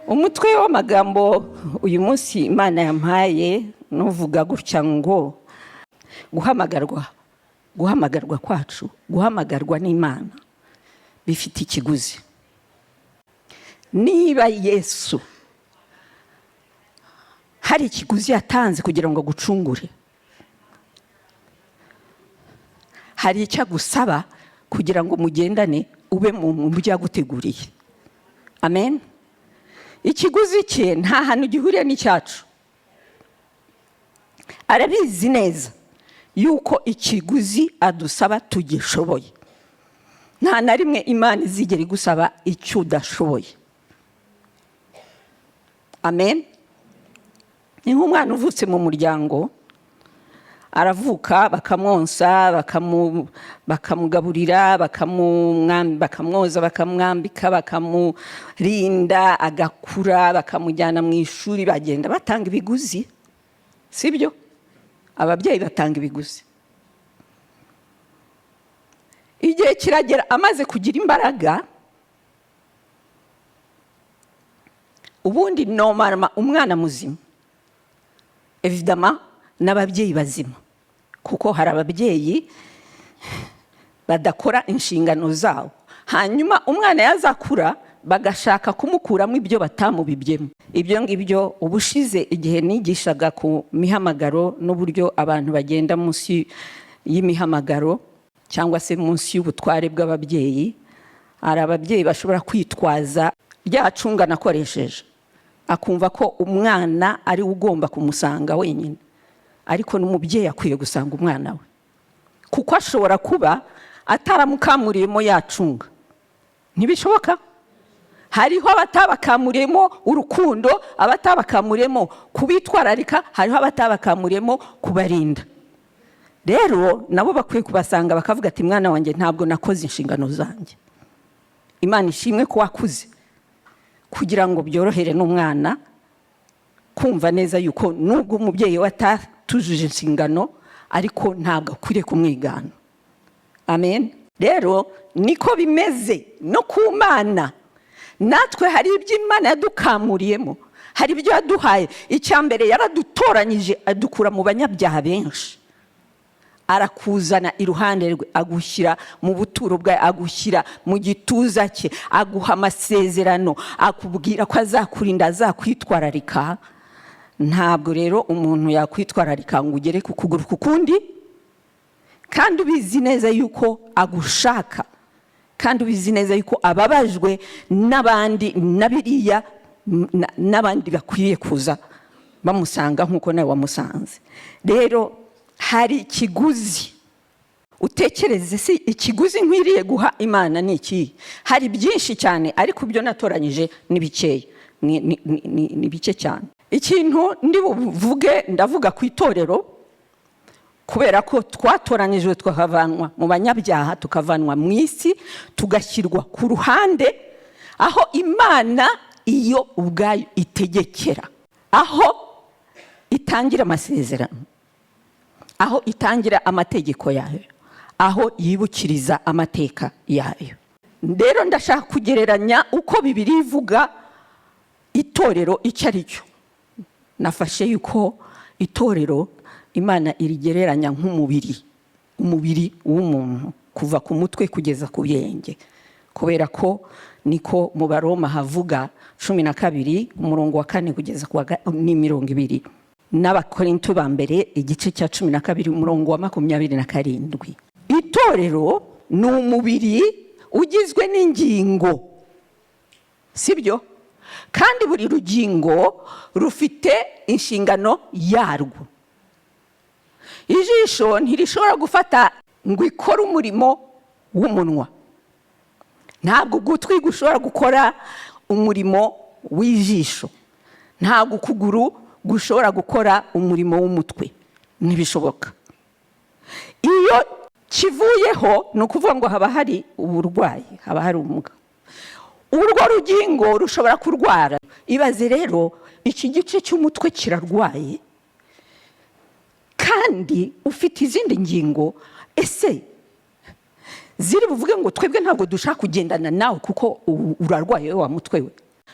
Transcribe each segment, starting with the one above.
Umutwe w'amagambo uyu munsi Imana yampaye nuvuga gutya ngo guhamagarwa, guhamagarwa kwacu, guhamagarwa n'Imana bifite ikiguzi. Niba Yesu hari ikiguzi yatanze kugira ngo agucungure, hari icyo agusaba kugira ngo mugendane ube mu byo yaguteguriye. Amen. Ikiguzi cye nta hantu gihuriye n'icyacu. Arabizi neza yuko ikiguzi adusaba tugishoboye. Nta na rimwe Imana izigera igusaba icyo udashoboye. Amen. Ni nk'umwana uvutse mu muryango, aravuka bakamwonsa, bakamugaburira, bakamwoza, bakamwambika, bakamurinda, agakura, bakamujyana mu ishuri, bagenda batanga ibiguzi, sibyo? Ababyeyi batanga ibiguzi. Igihe kiragera amaze kugira imbaraga, ubundi normalement umwana muzima, évidemment n'ababyeyi bazima, kuko hari ababyeyi badakora inshingano zabo, hanyuma umwana yazakura bagashaka kumukuramo ibyo batamubibyemo. Ibyo ngibyo ubushize igihe nigishaga ku mihamagaro n'uburyo abantu bagenda munsi y'imihamagaro cyangwa se munsi y'ubutware bw'ababyeyi, hari ababyeyi bashobora kwitwaza rya cunga nakoresheje, akumva ko umwana ari we ugomba kumusanga wenyine, ariko n'umubyeyi akwiye gusanga umwana we, kuko ashobora kuba ataramukamuriyemo yacunga. Ntibishoboka. Hariho abatabakamuriyemo urukundo, abatabakamuriyemo kubitwararika, hariho abatabakamuriyemo kubarinda. Rero nabo bakwiye kubasanga bakavuga ati mwana wanjye ntabwo nakoze inshingano zanjye. Imana ishimwe ko wakuze, kugira ngo byorohere n'umwana kumva neza yuko nubwo umubyeyi we atatujuje inshingano, ariko ntabwo akwiriye kumwigana. Amen. Rero niko bimeze no ku Mana. Natwe hari ibyo Imana yadukamuriyemo, hari ibyo yaduhaye. Icya mbere, yaradutoranyije adukura mu banyabyaha benshi, arakuzana iruhande rwe, agushyira mu buturo bwe, agushyira mu gituza cye, aguha amasezerano, akubwira ko azakurinda, azakwitwararika. Ntabwo rero umuntu yakwitwararika ngo ugere ku kuguru ku kundi, kandi ubizi neza yuko agushaka, kandi ubizi neza yuko ababajwe n'abandi na biriya n'abandi bakwiriye kuza bamusanga nk'uko nawe wamusanze. Rero hari ikiguzi. Utekereze, si ikiguzi nkwiriye guha Imana ni ikihe? Hari byinshi cyane, ariko ibyo natoranyije ni bikeya, ni bike cyane. Ikintu ndi buvuge, ndavuga ku itorero, kubera ko twatoranyijwe tukavanwa mu banyabyaha, tukavanwa mu isi, tugashyirwa ku ruhande aho Imana iyo ubwayo itegekera, aho itangira amasezerano, aho itangira amategeko yayo, aho yibukiriza amateka yayo. Rero ndashaka kugereranya uko Bibiliya ivuga itorero icyo ari cyo. Nafashe yuko itorero Imana irigereranya nk'umubiri, umubiri w'umuntu kuva ku mutwe kugeza ku birenge, kubera ko niko mu Baroma havuga 12 umurongo wa 4 kugeza ku wa ni 20, n'Abakorinto ba mbere igice cya 12 umurongo wa 27. Itorero ni umubiri ugizwe n'ingingo, sibyo? Kandi buri rugingo rufite inshingano yarwo. Ijisho ntirishobora gufata ngo ikore umurimo w'umunwa, ntabwo ugutwi gushobora gukora umurimo w'ijisho, ntabwo ukuguru gushobora gukora umurimo w'umutwe, ntibishoboka. Iyo kivuyeho ni ukuvuga ngo haba hari uburwayi, haba hari ubumuga, urwo rugingo rushobora kurwara. Ibaze rero, iki gice cy'umutwe kirarwaye kandi ufite izindi ngingo, ese ziri buvuge ngo twebwe ntabwo dushaka kugendana nawe kuko ubu urarwaye wa mutwe we?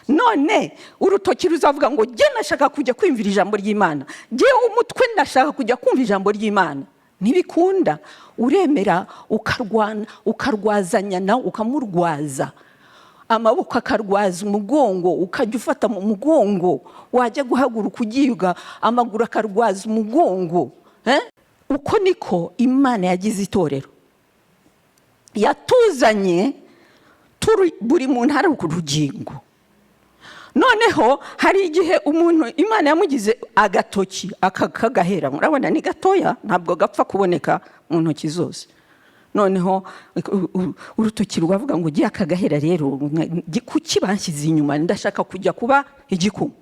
None urutoki ruzavuga ngo: "Jye nashaka kujya kwumvira ijambo ry'Imana, jye umutwe ndashaka kujya kumva ijambo ry'Imana." Ntibikunda. Uremera ukarwana, ukarwazanya nawe, ukamurwaza amaboko, akarwaza umugongo, ukajya ufata mu mugongo, wajya guhaguruka ugiye, amaguru akarwaza umugongo. Eh? Uko niko Imana yagize itorero, yatuzanye turi buri muntu ari ku rugingo. Noneho hari igihe umuntu Imana yamugize agatoki aka kagahera, murabona ni gatoya, ntabwo gapfa kuboneka mu ntoki zose. Noneho urutoki rwavuga ngo: "Ugiye akagahera rero, kuki banshyize inyuma? Ndashaka kujya kuba igikumwe."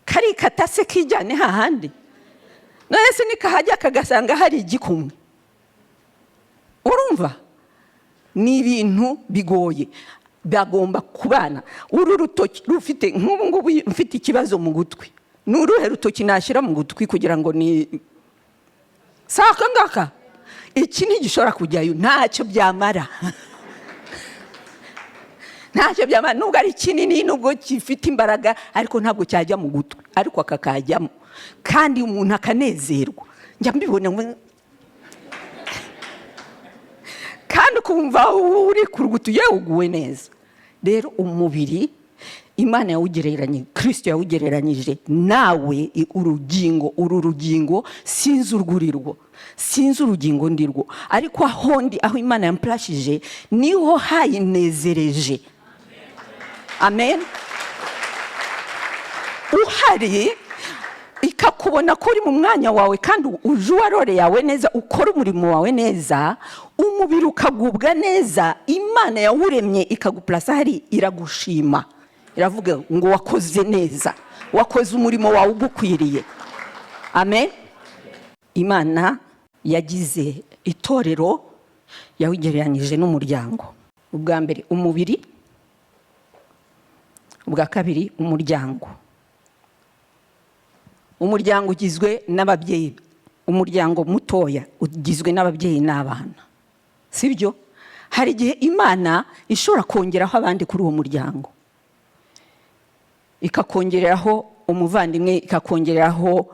Karikata se kijyane hahandi? None se nikahajya kagasanga hari igikumwe? Urumva ni ibintu bigoye, bagomba kubana. Uru rutoki rufite, nk'ubu ngubu mfite ikibazo mu gutwi, ni uruhe rutoki nashyira mu gutwi kugira ngo ni si aka ngaka? Iki ntigishobora kujyayo, ntacyo byamara, ntacyo byamara. Nubwo ari kinini, nubwo gifite imbaraga, ariko ntabwo cyajya mu gutwi. Ariko aka kajyamo kandi umuntu akanezerwa. Njya mbibona kandi ukumva uri ku rugutu, yewe, uguwe neza. Rero umubiri Imana yawugereranye, Kirisito yawugereranyije nawe, urugingo. Uru rugingo sinzi urwo uri rwo, sinzi urugingo ndirwo, ariko aho ndi, aho Imana yampurashije, niho hayinezereje. Amen. Uhari ikakubona ko uri mu mwanya wawe kandi uje uwarore yawe neza, ukora umurimo wawe neza, umubiri ukagubwa neza. Imana yawuremye ikagupurasa hari, iragushima, iravuga ngo: "Wakoze neza, wakoze umurimo wawe ugukwiriye." Amen. Imana yagize itorero, yawugereranyije n'umuryango. Ubwa mbere umubiri, ubwa kabiri umuryango. Umuryango ugizwe n'ababyeyi, umuryango mutoya ugizwe n'ababyeyi n'abana, sibyo? Hari igihe Imana ishobora kongeraho abandi kuri uwo muryango, ikakongereraho umuvandimwe, ikakongereraho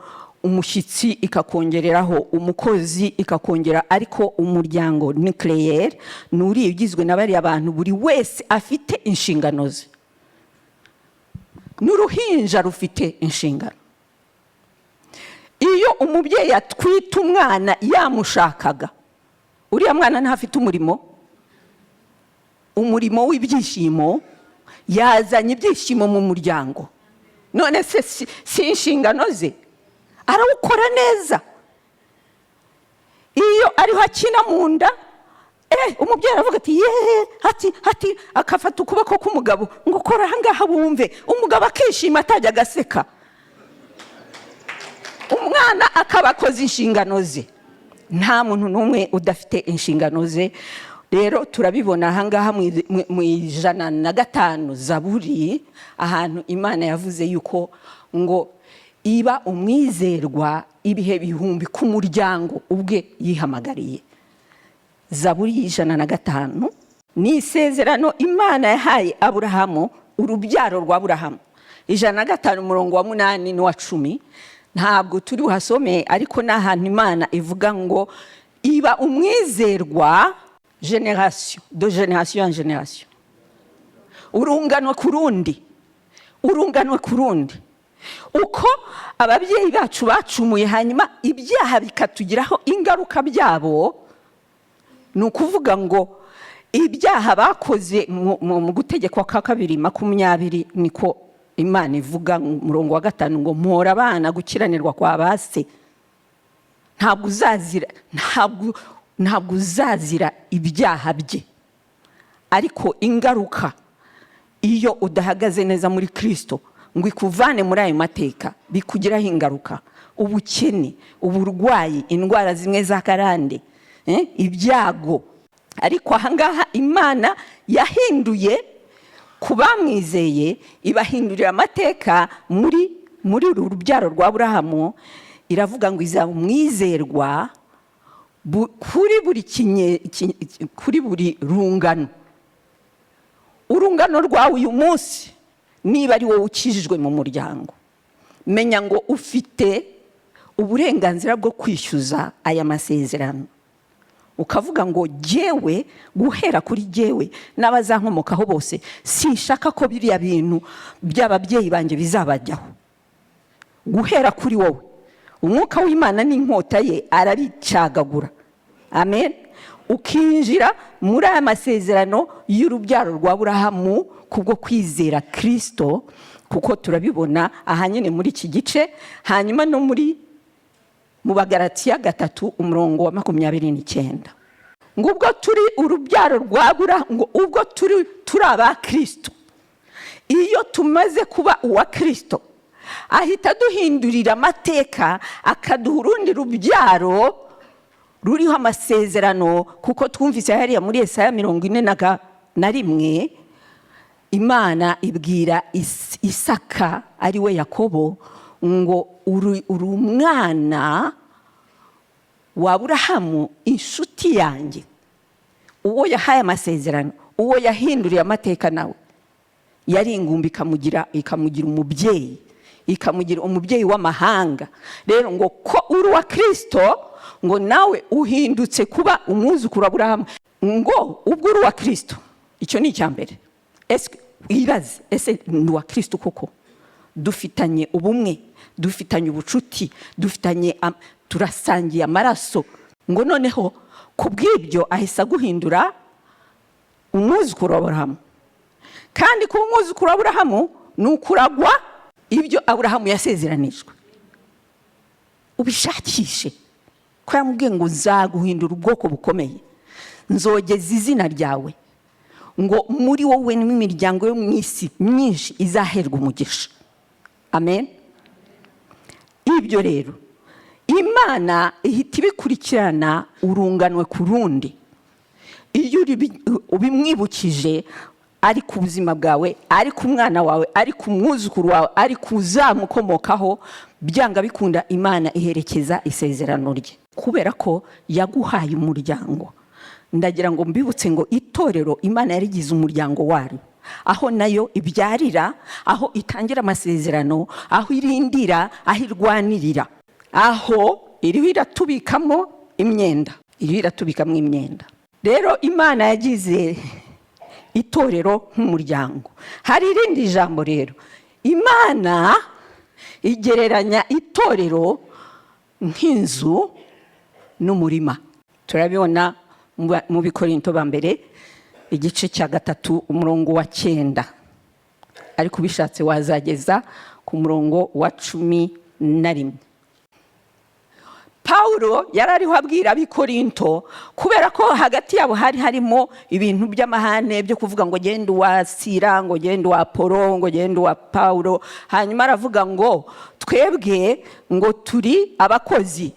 umushyitsi, ikakongereraho umukozi, ikakongera. Ariko umuryango nucléaire ni uriya ugizwe na bariya bantu, buri wese afite inshingano ze. N'uruhinja rufite inshingano. Iyo umubyeyi atwita umwana yamushakaga, uriya mwana ntafite umurimo, umurimo w'ibyishimo? Yazanye ibyishimo mu muryango. None se si inshingano ze? Arawukora neza. Iyo ariho akina mu nda, umubyeyi aravuga ati: "Yeee!" Ati akafata ukuboko k'umugabo ngo: "Kora ahangaha wumve." Umugabo akishima, atajya agaseka, umwana akaba akoze inshingano ze. Nta muntu n'umwe udafite inshingano ze. Rero turabibona ahangaha mu 105 Zaburi, ahantu Imana yavuze yuko ngo iba umwizerwa ibihe bihumbi ku muryango ubwe yihamagariye. Zaburi y'105 ni isezerano Imana yahaye Aburahamu, urubyaro rwa Aburahamu. 105, umurongo wa 8 n'uwa 10, ntabwo turi buhasome, ariko ni ahantu Imana ivuga ngo iba umwizerwa génération de génération en génération, urungano ku rundi, urungano ku rundi. Uko ababyeyi bacu bacumuye, hanyuma ibyaha bikatugiraho ingaruka byabo, ni ukuvuga ngo ibyaha bakoze mu Gutegekwa kwa Kabiri 20, niko Imana ivuga mu murongo wa 5 ngo: "Mpora abana gukiranirwa kwa ba se." Ntabwo uzazira, ntabwo uzazira ibyaha bye, ariko ingaruka, iyo udahagaze neza muri Kirisito ngo ikuvane muri ayo mateka, bikugiraho ingaruka: ubukene, uburwayi, indwara zimwe za karande, ibyago. Ariko ahangaha Imana yahinduye ku bamwizeye, ibahindurira amateka muri uru rubyaro rwa Burahamu. Iravuga ngo izaba umwizerwa kuri buri rungano. Urungano rwawe uyu munsi Niba ari wowe ukijijwe mu muryango, menya ngo ufite uburenganzira bwo kwishyuza aya masezerano, ukavuga ngo: "Jyewe, guhera kuri jyewe n'abazankomokaho bose, sinshaka ko biriya bintu by'ababyeyi banjye bizabajyaho." Guhera kuri wowe, Umwuka w'Imana n'inkota ye arabicagagura, amen, ukinjira muri aya masezerano y'urubyaro rwa Burahamu kubwo kwizera Kirisito, kuko turabibona aha nyine muri iki gice, hanyuma no mu Bagaratiya 3, umurongo wa 29, ngo ubwo turi urubyaro rwa Burahamu, ngo ubwo turi aba Kirisito. Iyo tumaze kuba uwa Kirisito, ahita aduhindurira amateka, akaduha urundi rubyaro ruriho amasezerano, kuko twumvise hariya muri Yesaya 41, Imana ibwira Isaka, ari we Yakobo, ngo uri umwana wa Burahamu inshuti yanjye. Uwo yahaye amasezerano, uwo yahinduriye amateka, nawe yari ingumba ikamugira umubyeyi, ikamugira umubyeyi w'amahanga. Rero ngo ko uri uwa Kirisito, ngo nawe uhindutse kuba umwuzukuru wa Burahamu, ngo ubwo uri uwa Kirisito. Icyo ni icya mbere. Ese wibaze, ese ni uwa Kirisito koko? Dufitanye ubumwe, dufitanye ubucuti, dufitanye, turasangiye amaraso. Ngo noneho ku bw'ibyo ahise aguhindura umwuzukuru wa Aburahamu, kandi kuba umwuzukuru wa Aburahamu ni ukuragwa ibyo Aburahamu yasezeranijwe. Ubishakishe, ko yamubwiye ngo: "Nzaguhindura ubwoko bukomeye, nzogeza izina ryawe, ngo muri wowe n'imiryango yo mu isi myinshi izaherwa umugisha." Amen. Ibyo rero Imana ihita ibikurikirana urunganwe ku rundi. Iyo ubimwibukije, ari ku buzima bwawe, ari ku mwana wawe, ari ku mwuzukuru wawe, ari ku uzamukomokaho, byanga bikunda Imana iherekeza isezerano rye, kubera ko yaguhaye umuryango. Ndagira ngo mbibutse ngo itorero Imana yarigize umuryango wayo, aho nayo ibyarira, aho itangira amasezerano, aho irindira, aho irwanirira, aho iriho iratubikamo imyenda, iriho iratubikamo imyenda. Rero Imana yagize itorero nk'umuryango. Hari irindi jambo rero, Imana igereranya itorero nk'inzu n'umurima. Turabibona mu Bikorinto ba mbere, igice cya 3, umurongo wa 9, ariko ubishatse wazageza ku murongo wa 11. Pawulo yari ariho abwira Abikorinto, kubera ko hagati yabo hari harimo ibintu by'amahane byo kuvuga ngo genda uwa Sira, ngo genda uwa Polo, ngo genda uwa Pawulo. Hanyuma aravuga ngo twebwe ngo turi abakozi.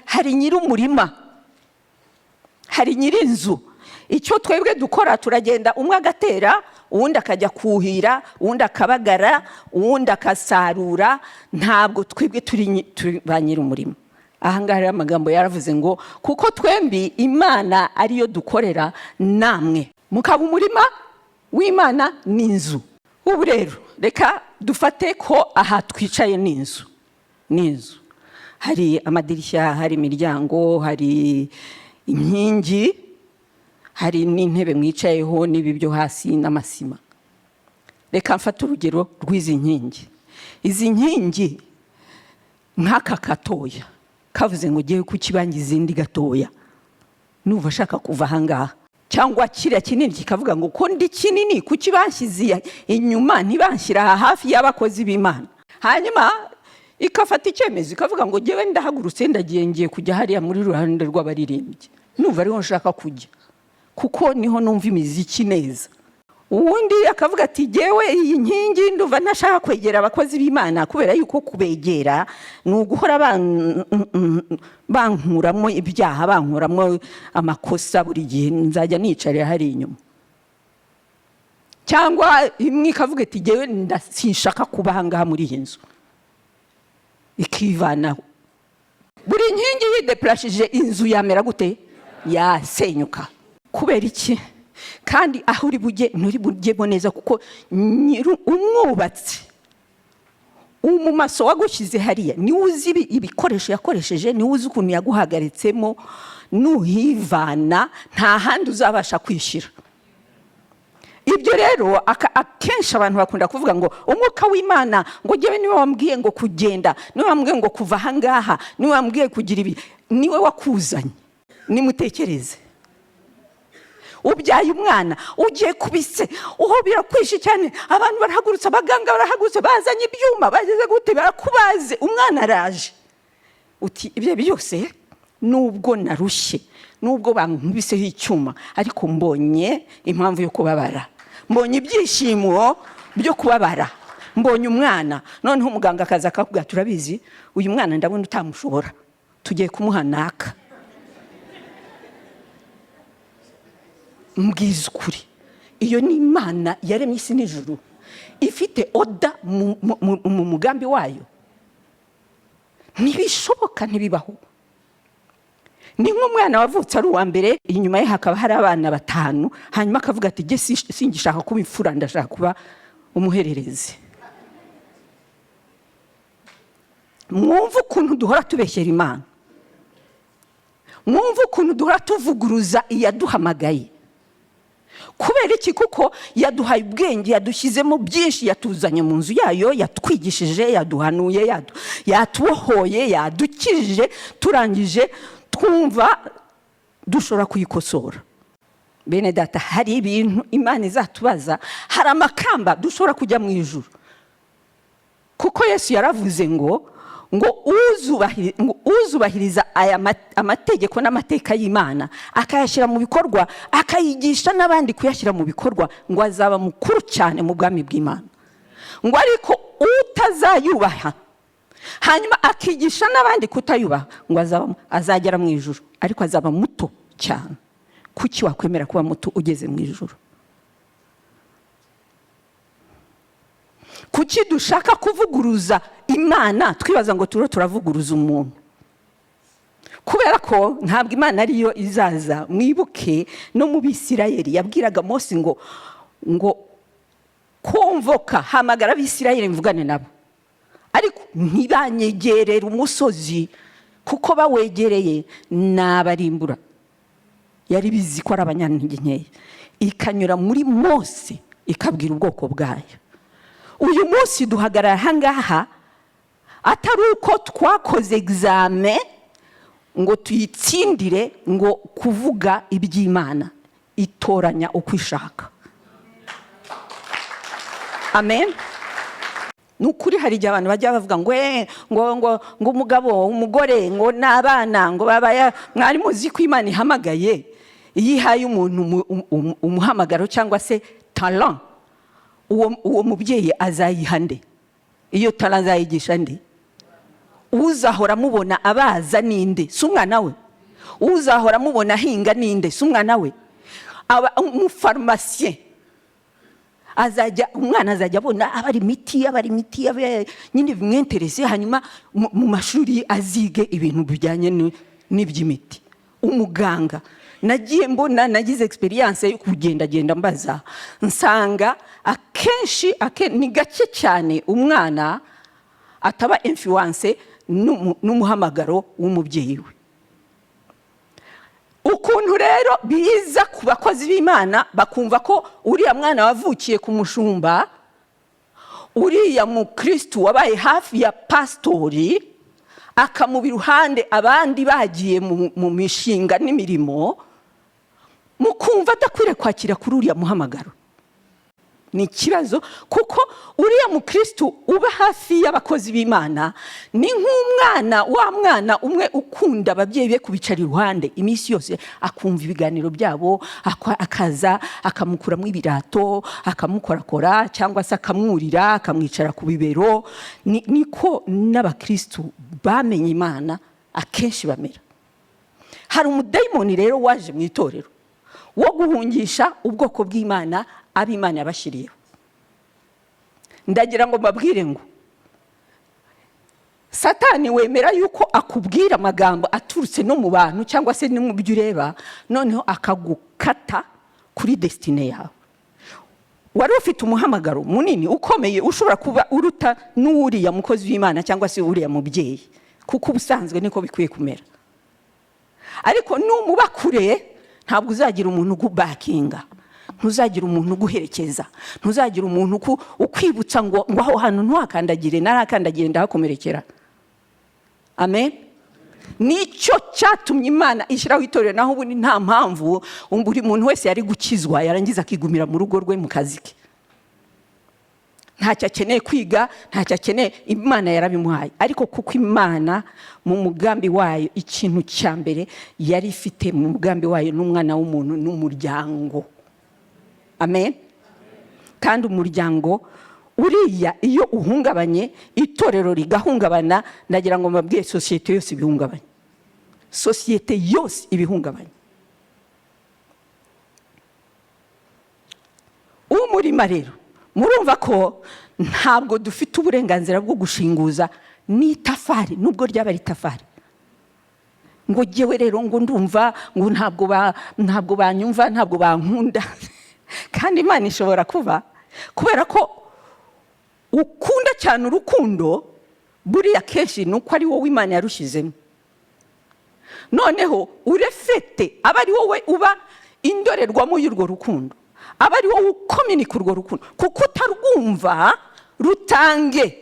Hari nyir'umurima, hari nyir'inzu. Icyo twebwe dukora, turagenda, umwe agatera, uwundi akajya kuhira, uwundi akabagara, uwundi akasarura. Ntabwo twebwe turi ba nyir'umurima. Aha ngaha rero amagambo yaravuze ngo kuko twembi Imana ariyo dukorera, namwe mukaba umurima w'Imana n'inzu. Ubu rero reka dufate ko aha twicaye n'inzu. N'inzu hari amadirishya, hari imiryango, hari inkingi, hari n'intebe mwicayeho, n'ibi byo hasi n'amasima. Reka mfate urugero rw'izi nkingi. Izi nkingi, nk'aka gatoya kavuze ngo ugiye kukibangiza izindi gatoya, numva ashaka kuva ahangaha, cyangwa kiriya kinini kikavuga ngo ko ndi kinini, kuki banshyize inyuma, ntibanshyira aha hafi y'abakozi b'Imana? Hanyuma ikafata icyemezo, ikavuga ngo ngewe ndahagurutse, ndagiye, ngiye kujya hariya muri ruhande rw'abaririmbyi, numva ariho nshaka kujya kuko niho numva imiziki neza. Uwundi akavuga ati: "Jyewe iyi nkingi ndumva ntashaka kwegera abakozi b'Imana, kubera yuko kubegera ni uguhora bankuramo ibyaha, bankuramo amakosa buri gihe, nzajya nicarira hari inyuma." Cyangwa imwe ikavuga iti: "Jyewe sinshaka kuba aha ngaha muri iyi nzu," ikivanaho. Buri nkingi yidepurashije, inzu yamera gute? Yasenyuka. Kubera iki? Kandi aho uri bujye nturi bujyemo neza, kuko umwubatsi umumaso wagushyize hariya niwe uzi ibikoresho yakoresheje, niwe uzi ukuntu yaguhagaritsemo. Nuhivana, nta handi uzabasha kwishyira. Ibyo rero akenshi abantu bakunda kuvuga ngo umwuka w'Imana, ngo njyewe niwe wambwiye ngo kugenda, niwe wambwiye ngo kuva ahangaha, niwe wambwiye kugira ibi. Niwe wakuzanye? Nimutekereze, ubyaye umwana, ugiye kubise uho, birakwishe cyane, abantu barahagurutse, abaganga barahagurutse, bazanye ibyuma, bageze gute, barakubaze, umwana araje. Uti: "Ibyo byose, nubwo narushye, nubwo bankubiseho icyuma, ariko mbonye impamvu yo kubabara, mbonye ibyishimo byo kubabara, mbonye umwana." Noneho umuganga akaza akakubwira: "Turabizi, uyu mwana ndabona utamushobora, tugiye kumuha naka." Mbwiza ukuri, iyo ni Imana yaremye isi n'ijuru ifite order mu mugambi wayo? Ntibishoboka, ntibibaho. Ni nk'umwana wavutse ari uwa mbere, inyuma ye hakaba hari abana batanu, hanyuma akavuga ati: "Jye singishaka kuba imfura, ndashaka kuba umuhererezi." Mwumve ukuntu duhora tubeshyera Imana, mwumve ukuntu duhora tuvuguruza iyaduhamagaye. Kubera iki? Kuko yaduhaye ubwenge, yadushyizemo byinshi, yatuzanye mu nzu yayo, yatwigishije, yaduhanuye, yatubohoye, yadukijije, turangije twumva dushobora kuyikosora. Bene data, hari ibintu Imana izatubaza, hari amakamba dushobora kujya mu ijuru, kuko Yesu yaravuze ngo uzubahiriza aya amategeko n'amateka y'Imana, akayashyira mu bikorwa, akayigisha n'abandi kuyashyira mu bikorwa, ngo azaba mukuru cyane mu bwami bw'Imana. Ngo ariko utazayubaha, hanyuma akigisha n'abandi kutayubaha, ngo azagera mu ijuru, ariko azaba muto cyane. Kuki wakwemera kuba muto ugeze mu ijuru? Kuki dushaka kuvuguruza Imana, twibaza ngo turiho turavuguruza umuntu? Kubera ko ntabwo Imana ariyo izaza. Mwibuke no mu Bisirayeli, yabwiraga Mose ngo convoqua, hamagara Abisirayeli mvugane nabo, ariko ntibanyegerere umusozi, kuko bawegereye nabarimbura. Yari bizi ko ari abanyantege nkeya, ikanyura muri Mose ikabwira ubwoko bwayo. Uyu munsi duhagarara ahangaha atari uko twakoze examen ngo tuyitsindire, ngo kuvuga iby'Imana. Itoranya uko ishaka. Amen. Ni ukuri, hari igihe abantu bajya bavuga ngo ngo umugabo, umugore, ngo n'abana, ngo babaya. Mwari muzi ko Imana ihamagaye, iyo ihaye umuntu umuhamagaro cyangwa se talent, uwo mubyeyi azayiha nde? Iyo talent azayigisha nde? Uzahora amubona abaza ninde? Si umwana we? Uzahora amubona ahinga ninde? Si umwana we? Aba umufarumasiye, azajya umwana azajya abona aba ari imiti, aba ari imiti, nyine bimwenterese, hanyuma mu mashuri azige ibintu bijyanye n'iby'imiti. Umuganga, nagiye mbona, nagize experience yo kugendagenda mbaza, nsanga akenshi ni gake cyane umwana ataba influencé n'umuhamagaro w'umubyeyi we. Ukuntu rero biza ku bakozi b'Imana, bakumva ko uriya mwana wavukiye ku mushumba, uriya mukristu wabaye hafi ya pasitori, akamuba iruhande abandi bagiye mu mishinga n'imirimo, mukumva adakwiriye kwakira kuri uriya muhamagaro. Ni ikibazo, kuko uriya mukristu uba hafi y'abakozi b'Imana ni nk'umwana wa mwana umwe ukunda ababyeyi be kubicara iruhande iminsi yose, akumva ibiganiro byabo, akaza akamukuramo ibirato, akamukorakora, cyangwa se akamwurira, akamwicara ku bibero. Niko n'abakristu bamenye Imana akenshi bamera. Hari umudayimoni rero waje mu itorero wo guhungisha ubwoko bw'Imana ab'Imana yabashyiriyeho. Ndagira ngo mbabwire ngo Satani wemera yuko akubwira amagambo aturutse no mu bantu cyangwa se no mu byo ureba, noneho akagukata Kuri destinée yawe wari ufite umuhamagaro munini ukomeye, ushobora kuba uruta n'uriya mukozi w'Imana cyangwa se uriya mubyeyi, kuko ubusanzwe niko bikwiye kumera. Ariko numuba kure, ntabwo uzagira umuntu ugubackinga, ntuzagira umuntu uguherekeza, ntuzagira umuntu ukwibutsa ngo aho hantu ntuhakandagire, narahakandagiye ndahakomerekera. Amen. Nicyo cyatumye Imana ishyiraho itorero. Naho ubundi nta mpamvu, buri muntu wese yari gukizwa, yarangiza akigumira mu rugo rwe, mu kazi ke, ntacyo akeneye kwiga, ntacyo akeneye, Imana yarabimuhaye. Ariko kuko Imana mu mugambi wayo, ikintu cya mbere yari ifite mu mugambi wayo n'umwana w'umuntu n'umuryango. Amen. Kandi umuryango uriya iyo uhungabanye, itorero rigahungabana, ndagira ngo mbabwire, sosiyete yose ibihungabanye, sosiyete yose ibihungabanye. Umurima rero, murumva ko ntabwo dufite uburenganzira bwo gushinguza n'itafari, nubwo ryaba ari itafari, ngo jyewe rero ngo ndumva ngo ntabwo banyumva, ntabwo bankunda. Kandi Imana ishobora kuba, kubera ko ukunda cyane urukundo, buriya kenshi ni uko ari wowe Imana yarushyizemo. Noneho ureflète, aba ari wowe uba indorerwamo y'urwo rukundo, aba ari wowe ucommunika urwo rukundo, kuko utarwumva rutange.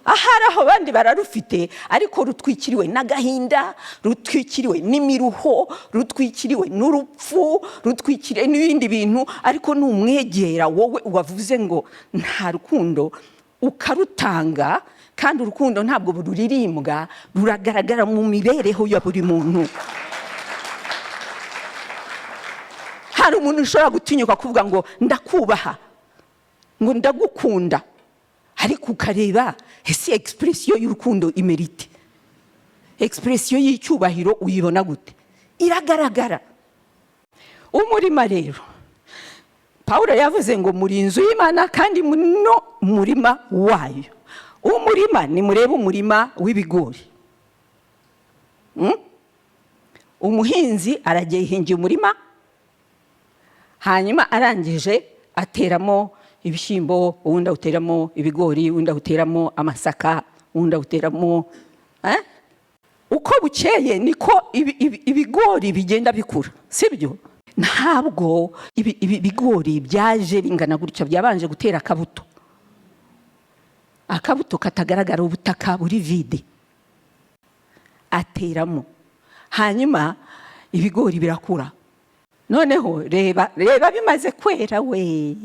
Ahari aho abandi bararufite, ariko rutwikiriwe n'agahinda, rutwikiriwe n'imiruho, rutwikiriwe n'urupfu, rutwikiriwe n'ibindi bintu. Ariko numwegera wowe wavuze ngo nta rukundo, ukarutanga. Kandi urukundo ntabwo ruririmbwa, ruragaragara mu mibereho ya buri muntu. Hari umuntu ushobora gutinyuka kuvuga ngo ndakubaha, ngo ndagukunda, ariko ukareba ese expression y'urukundo imerite, expression y'icyubahiro uyibona gute? Iragaragara. Umurima rero, Paul yavuze ngo muri inzu y'Imana kandi no murima wayo. Umurima, nimurebe umurima w'ibigori. Umuhinzi aragiye, yihingiye umurima, hanyuma arangije ateramo ibishyimbo, uwundi awuteramo ibigori, uwundi awuteramo amasaka, uwundi awuteramo. Uko bukeye niko ibigori bigenda bikura, sibyo? Ntabwo ibi bigori byaje bingana gutya, byabanje gutera akabuto, akabuto katagaragara, ubutaka buri vide, ateramo, hanyuma ibigori birakura. Noneho reba, reba bimaze kwera we.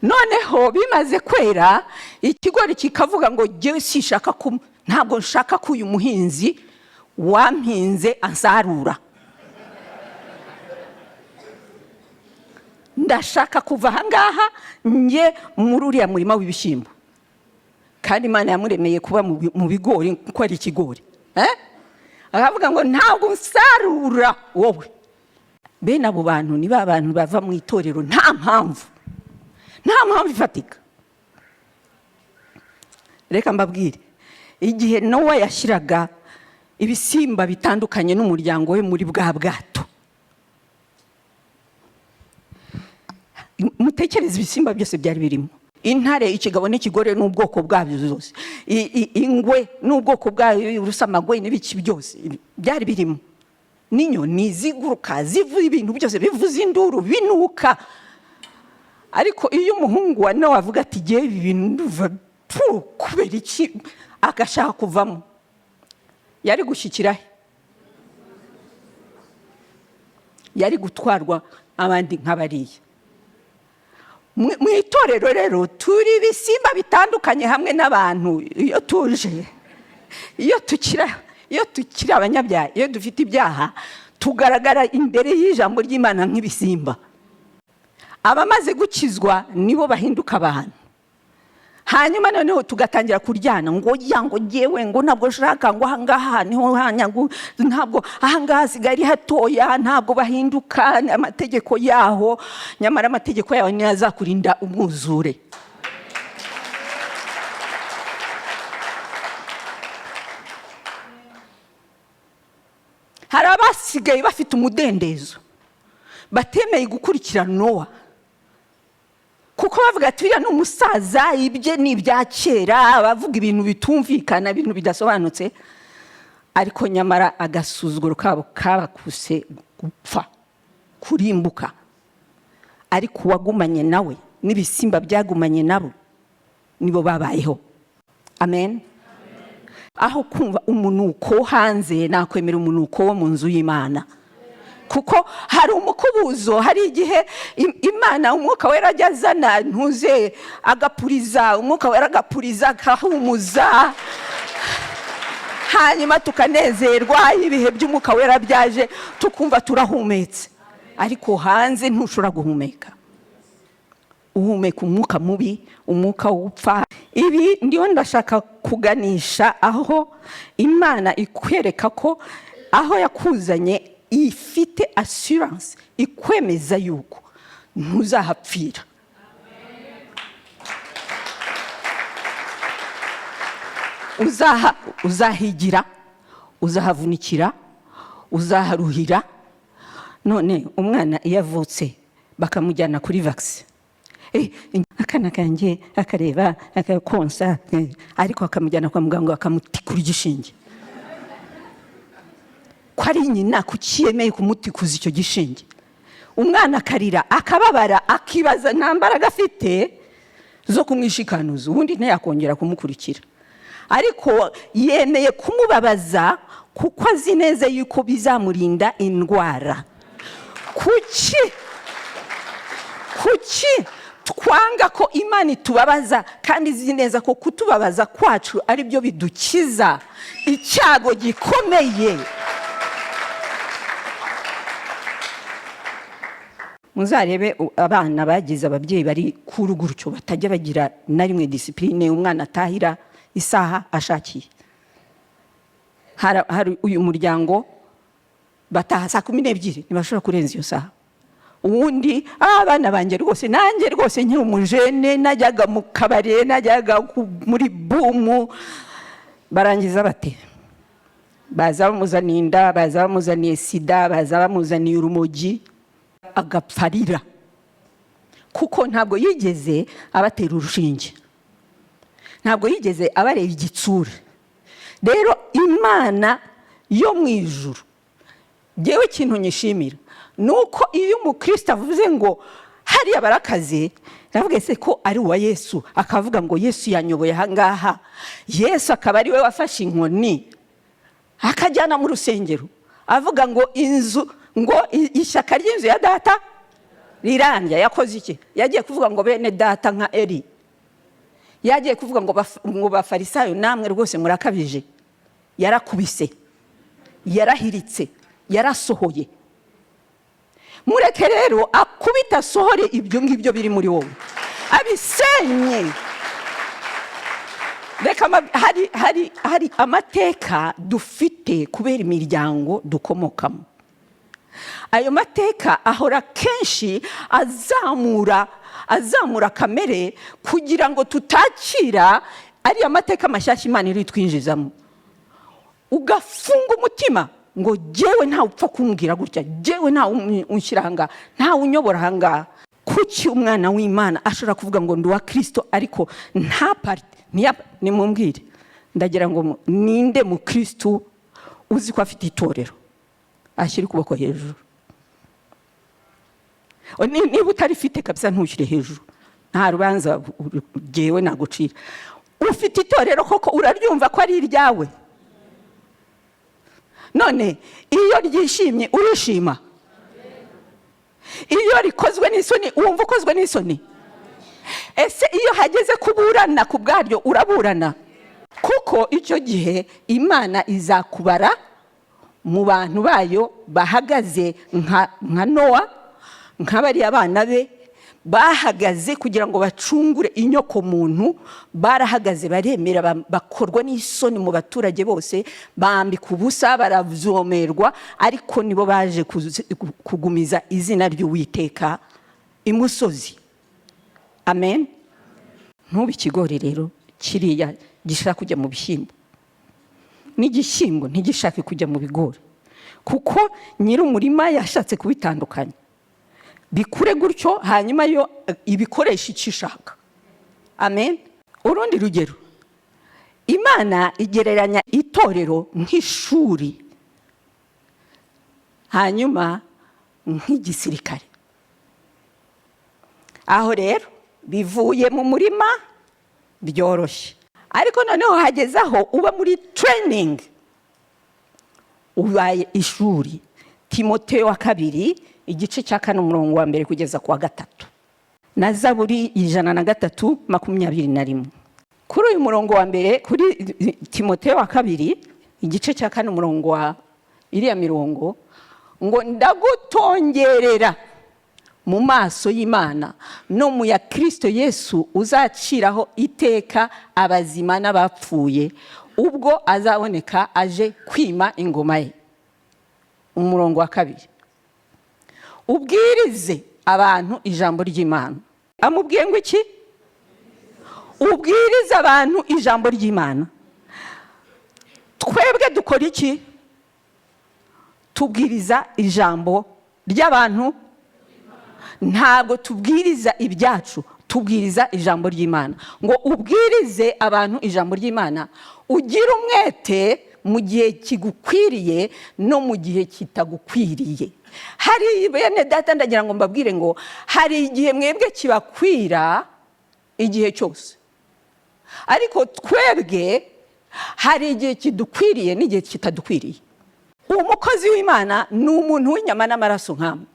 Noneho bimaze kwera, ikigori kikavuga ngo jyewe sishaka ku, ntabwo nshaka ko uyu muhinzi wampinze ansarura, ndashaka kuva ahangaha njye muri uriya murima w'ibishyimbo. Kandi Imana yamuremeye kuba mu bigori kuko ari ikigori. Akavuga ngo ntabwo nsarura wowe. Bene abo bantu ni ba bantu bava mu itorero nta mpamvu, nta mpamvu ifatika. Reka mbabwire, igihe Nowa yashyiraga ibisimba bitandukanye n'umuryango we muri bwa bwato, mutekereze ibisimba byose byari birimo: intare, ikigabo n'ikigore n'ubwoko bwabyo zose, ingwe n'ubwoko bwayo, urusamagwe n'ibiki byose byari birimo, n'inyoni ziguruka, zivuza ibintu byose, bivuza induru, binuka. Ariko iyo umuhungu wa Nowa avuga ati ngewe ibi bintu ndumva pfu, kubera iki, agashaka kuvamo, yari gushyikira he? Yari gutwarwa abandi nk'abariya. Mu itorero rero turi ibisimba bitandukanye hamwe n'abantu. Iyo tuje, iyo tukiri abanyabyaha, iyo dufite ibyaha, tugaragara imbere y'ijambo ry'Imana nk'ibisimba. Abamaze gukizwa nibo bahinduka abantu. Hanyuma noneho tugatangira kuryana ngo ya, ngo jyewe ngo ntabwo nshaka, ngo ahangaha niho hanyagu, ntabwo ahangaha hasigaye ari hatoya, ntabwo bahinduka amategeko yaho. Nyamara amategeko yaho niyo azakurinda umwuzure. Hari abasigaye bafite umudendezo, batemeye gukurikira Nowa, kuko bavuga ati: "Uriya ni umusaza, ibye ni ibya kera," bavuga ibintu bitumvikana, ibintu bidasobanutse. Ariko nyamara agasuzuguro kabo kabakuse gupfa, kurimbuka. Ariko uwagumanye nawe n'ibisimba byagumanye nabo nibo babayeho. Amen. Aho kumva umunuko wo hanze, nakwemera umunuko wo mu nzu y'Imana, kuko hari umukubuzo. Hari igihe Imana, Umwuka Wera ajya azana ntuze, agapuriza, Umwuka Wera agapuriza, akahumuza, hanyuma tukanezerwa. Ibihe by'Umwuka Wera byaje, tukumva turahumetse. Ariko hanze ntushobora guhumeka, uhumeka umwuka mubi, umwuka w'upfa. Ibi ndiyo ndashaka kuganisha aho Imana ikwereka ko aho yakuzanye ifite assurance ikwemeza yuko ntuzahapfira. Uzahigira, uzahavunikira, uzaharuhira. None umwana iyo avutse bakamujyana kuri vaccine, akana kanjye akareba, akakonsa, ariko akamujyana kwa muganga bakamutikura igishinge. Ko ari nyina, kuki yemeye kumutikuza icyo gishinge? Umwana akarira, akababara, akibaza, nta mbaraga afite zo kumwishikanuza, ubundi ntiyakongera kumukurikira. Ariko yemeye kumubabaza kuko azi neza yuko bizamurinda indwara. Kuki twanga ko Imana itubabaza, kandi izi neza ko kutubabaza kwacu ari byo bidukiza icyago gikomeye? Muzarebe abana bagize ababyeyi bari kuri gutyo, batajya bagira na rimwe discipline, umwana atahira isaha ashakiye. Hari uyu muryango bataha saa 12, ntibashobora kurenza iyo saha. Ubundi abana banjye rwose, nanjye rwose nkiri umujene najyaga mu kabari, najyaga muri bumu. Barangiza bate? Baza bamuzaniye inda, baza bamuzaniye sida, baza bamuzaniye urumogi, agapfa arira, kuko ntabwo yigeze abatera urushinge, ntabwo yigeze abareba igitsure. Rero Imana yo mu ijuru, ngewe ikintu nyishimira ni uko iyo umukristo avuze ngo hariya barakaze, ndavuga ese ko ari uwa Yesu, akavuga ngo Yesu yanyoboye ahangaha, Yesu akaba ari we wafashe inkoni akajyana mu rusengero, avuga ngo inzu, ngo ishyaka ry'inzu ya data rirambya. Yakoze iki? Yagiye kuvuga ngo bene data nka Eri? Yagiye kuvuga ngo bafarisayo namwe rwose murakabije? Yarakubise, yarahiritse, yarasohoye. Mureke rero akubita, asohore ibyo ngibyo biri muri wowe, abisenye. Reka hari amateka dufite kubera imiryango dukomokamo. Ayo mateka ahora kenshi azamura kamere kugira ngo tutakira ariya mateka mashyashya Imana iri twinjizamo. Ugafunga umutima ngo jyewe ntawe upfa kumbwira gutya, jyewe ntawe unshyira ahangaha, ntawe unyobora ahangaha. Kuki umwana w'Imana ashobora kuvuga ngo ndi uwa Kirisito, ariko nta parti? Nimumbwire, ndagira ngo ninde mu Kirisitu uzi ko afite itorero, ashyira ukuboko hejuru. Niba utarifite kabisa, ntushyire hejuru, nta rubanza jyewe nagucira. Ufite itorero koko? Uraryumva ko ari iryawe? None iyo ryishimye urishima? Iyo rikozwe n'isoni wumva ukozwe n'isoni? Ese iyo hageze kuburana ku bwaryo uraburana? Kuko icyo gihe Imana izakubara mu bantu bayo bahagaze nka Nowa, nka bariya bana be bahagaze kugira ngo bacungure inyoko muntu. Barahagaze, baremera, bakorwa n'isoni mu baturage bose, bambika ubusa, baravyomerwa, ariko nibo baje kugumiza izina ry'Uwiteka imusozi. Amen. Ntube ikigori rero kiriya gishaka kujya mu bishyimbo, n'igishyimbo ntigishake kujya mu bigori. Kuko nyir'umurima yashatse kubitandukanya, bikure gutyo, hanyuma yo ibikoresha icyo ishaka. Amen. Urundi rugero, Imana igereranya itorero nk'ishuri, hanyuma nk'igisirikare. Aho rero bivuye mu murima byoroshye, ariko noneho hageze aho uba muri training, ubaye ishuri. Timoteyo wa kabiri, igice cya 4, umurongo wa 1 kugeza ku wa 3, na Zaburi 103, 21. Kuri uyu murongo wa 1, kuri Timoteyo wa kabiri, igice cya 4, umurongo wa iriya mirongo, ngo: "Ndagutongerera mu maso y'Imana no mu ya Kirisito Yesu uzaciraho iteka abazima n'abapfuye ubwo azaboneka aje kwima ingoma ye." Umurongo wa 2: "Ubwirize abantu ijambo ry'Imana." Amubwiye ngo iki? Ubwirize abantu ijambo ry'Imana. Twebwe dukora iki? Tubwiriza ijambo ry'abantu, ntabwo tubwiriza ibyacu, tubwiriza ijambo ry'Imana. Ngo ubwirize abantu ijambo ry'Imana, ugire umwete mu gihe kigukwiriye no mu gihe kitagukwiriye. Hari bene data, ndagira ngo mbabwire ngo hari igihe mwebwe kibakwira igihe cyose, ariko twebwe hari igihe kidukwiriye n'igihe kitadukwiriye. Umukozi w'Imana ni umuntu w'inyama n'amaraso nkamwe,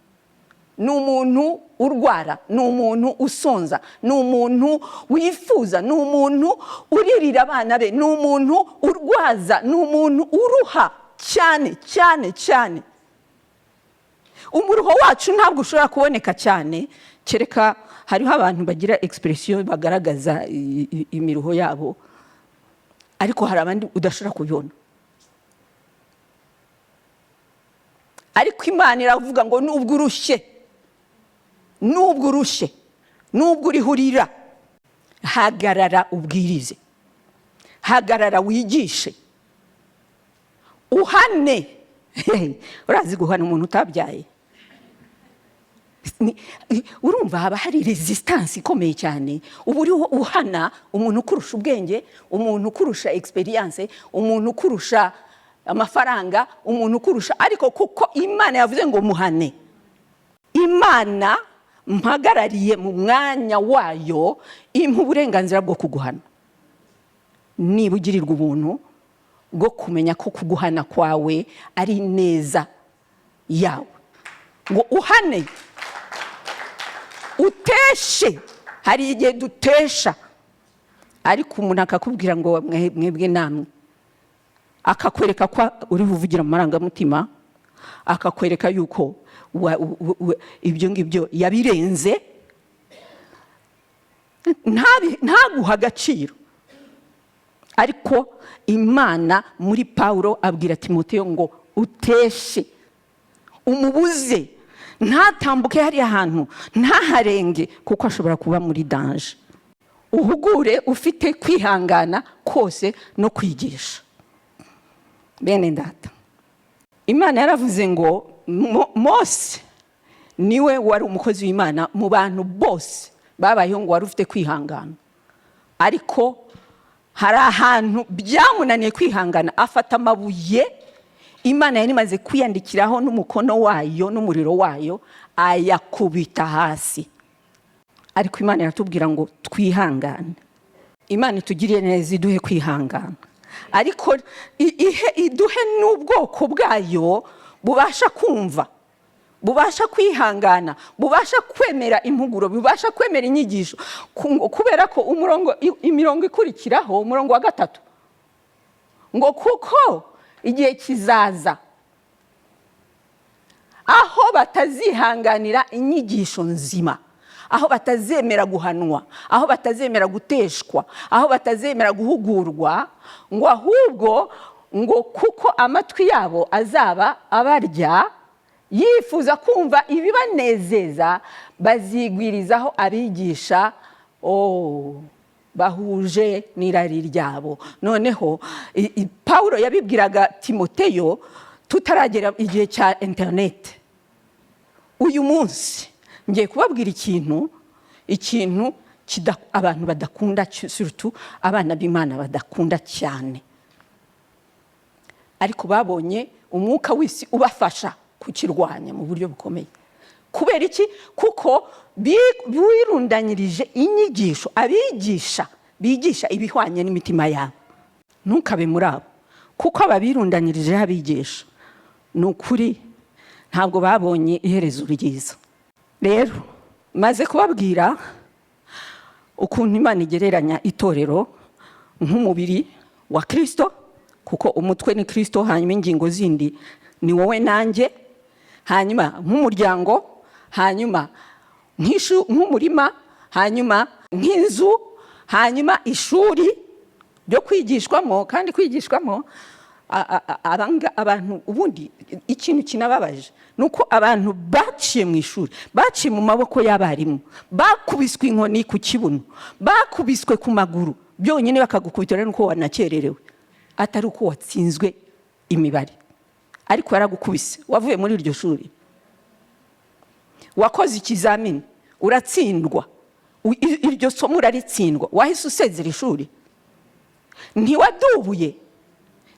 ni umuntu urwara, ni umuntu usonza, ni umuntu wifuza, ni umuntu uririra abana be, ni umuntu urwaza, ni umuntu uruha cyane cyane cyane. Umuruho wacu ntabwo ushobora kuboneka cyane, kereka hariho abantu bagira expression bagaragaza imiruho yabo, ariko hari abandi udashobora kubibona. Ariko Imana iravuga ngo nubwo urushye, nubwo urushye, nubwo uriho urira, hagarara ubwirize, hagarara wigishe, uhane. Urazi guhana umuntu utabyaye? Urumva haba hari resistance ikomeye cyane. Uba uriho uhana umuntu ukurusha ubwenge, umuntu ukurusha experience, umuntu ukurusha amafaranga, umuntu ukurusha, ariko kuko Imana yavuze ngo muhane, Imana mpagarariye mu mwanya wayo impa uburenganzira bwo kuguhana. Niba ugirirwa ubuntu bwo kumenya ko kuguhana kwawe ari neza yawe, ngo uhane, uteshe. Hari igihe dutesha, ariko umuntu akakubwira ngo mwebwe namwe, akakwereka ko uri buvugira mu marangamutima, akakwereka yuko ibyo ngibyo yabirenze, ntaguha agaciro. Ariko Imana muri Pawulo abwira Timoteyo ngo uteshe, umubuze ntatambuke hariya hantu, ntaharenge, kuko ashobora kuba muri danger. Uhugure ufite kwihangana kose no kwigisha. Bene data, Imana yaravuze ngo Mose niwe wari umukozi w'Imana mu bantu bose babayeho, ngo wari ufite kwihangana, ariko hari ahantu byamunaniye kwihangana, afata amabuye Imana yari imaze kwiyandikiraho n'umukono wayo n'umuriro wayo, ayakubita hasi. Ariko Imana iratubwira ngo twihangane. Imana itugiriye neza, iduhe kwihangana, ariko iduhe n'ubwoko bwayo bubasha kumva, bubasha kwihangana, bubasha kwemera impuguro, bubasha kwemera inyigisho. Kubera ko umurongo, imirongo ikurikiraho, umurongo wa 3, ngo kuko igihe kizaza aho batazihanganira inyigisho nzima, aho batazemera guhanwa, aho batazemera guteshwa, aho batazemera guhugurwa, ngo ahubwo ngo kuko amatwi yabo azaba abarya yifuza kumva ibibanezeza, bazigwirizaho abigisha bahuje n'irari ryabo. Noneho Pawulo yabibwiraga Timoteyo. Tutaragera igihe cya interineti, uyu munsi ngiye kubabwira ikintu abantu badakunda, surtout abana b'Imana badakunda cyane, ariko babonye umwuka w'isi ubafasha kukirwanya mu buryo bukomeye. Kubera iki? Kuko birundanyirije inyigisho, abigisha bigisha ibihwanye n'imitima yabo. Ntukabe muri abo, kuko ababirundanyirijeho abigisha, ni ukuri ntabwo babonye iherezo ryiza. Rero maze kubabwira ukuntu Imana igereranya itorero nk'umubiri wa Kirisito, kuko umutwe ni Kirisito, hanyuma ingingo zindi ni wowe nanjye, hanyuma nk'umuryango, hanyuma nk'umurima, hanyuma nk'inzu, hanyuma ishuri ryo kwigishwamo. Kandi kwigishwamo abantu, ubundi ikintu kinababaje ni uko abantu baciye mu ishuri, baciye mu maboko y'abarimu, bakubiswe inkoni ku kibuno, bakubiswe ku maguru byonyine, bakagukubitira nuko wanakererewe, atari uko watsinzwe imibare, ariko yaragukubise. Wavuye muri iryo shuri, wakoze ikizamini uratsindwa, iryo somo uraritsindwa, wahise usezera ishuri? Ntiwadubuye,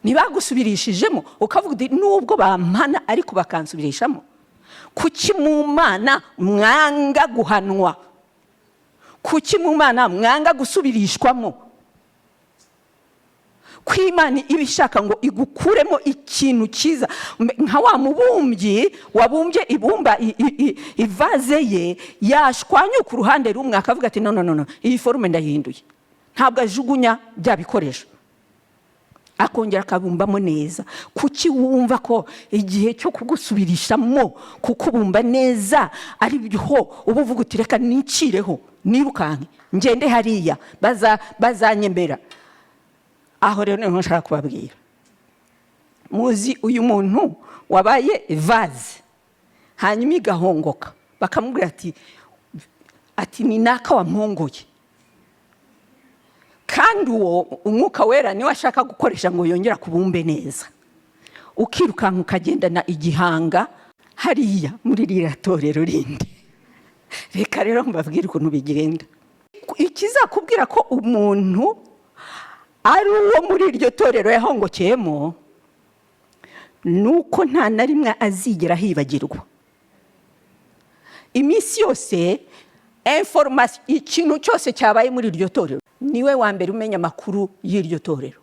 ntibagusubirishijemo, ukavuga uti: "Nubwo bampana ariko bakansubirishamo." Kuki mu Mana mwanga guhanwa? Kuki mu Mana mwanga gusubirishwamo? Ko Imana iba ishaka ngo igukuremo ikintu cyiza, nka wa mubumbyi wabumbye ibumba, i vase ye yashwanyuka uruhande rumwe, akavuga ati: "No, no, no, no, iyi forme ndayihinduye." Ntabwo ajugunya bya bikoresho, akongera akabumbamo neza. Kuki wumva ko igihe cyo kugusubirishamo, kukubumba neza, ari byo uba uvuga uti: "Reka nicireho, nirukanke, ngende hariya bazanyemera"? Aho rero niho nshaka kubabwira. Muzi uyu muntu wabaye vase, hanyuma igahongoka, bakamubwira ati: "Ni naka wampongoye." Kandi uwo Umwuka Wera niwe ashaka gukoresha ngo yongere akubumbe neza. Ukirukanka, ukagendana igihanga hariya muri ririya torero rindi. Reka rero mbabwire ukuntu bigenda. Ikizakubwira ko umuntu ari uwo muri iryo torero yahongokeyemo ni uko nta na rimwe azigera hibagirwa. Iminsi yose information, ikintu cyose cyabaye muri iryo torero, niwe wa mbere umenya amakuru y'iryo torero.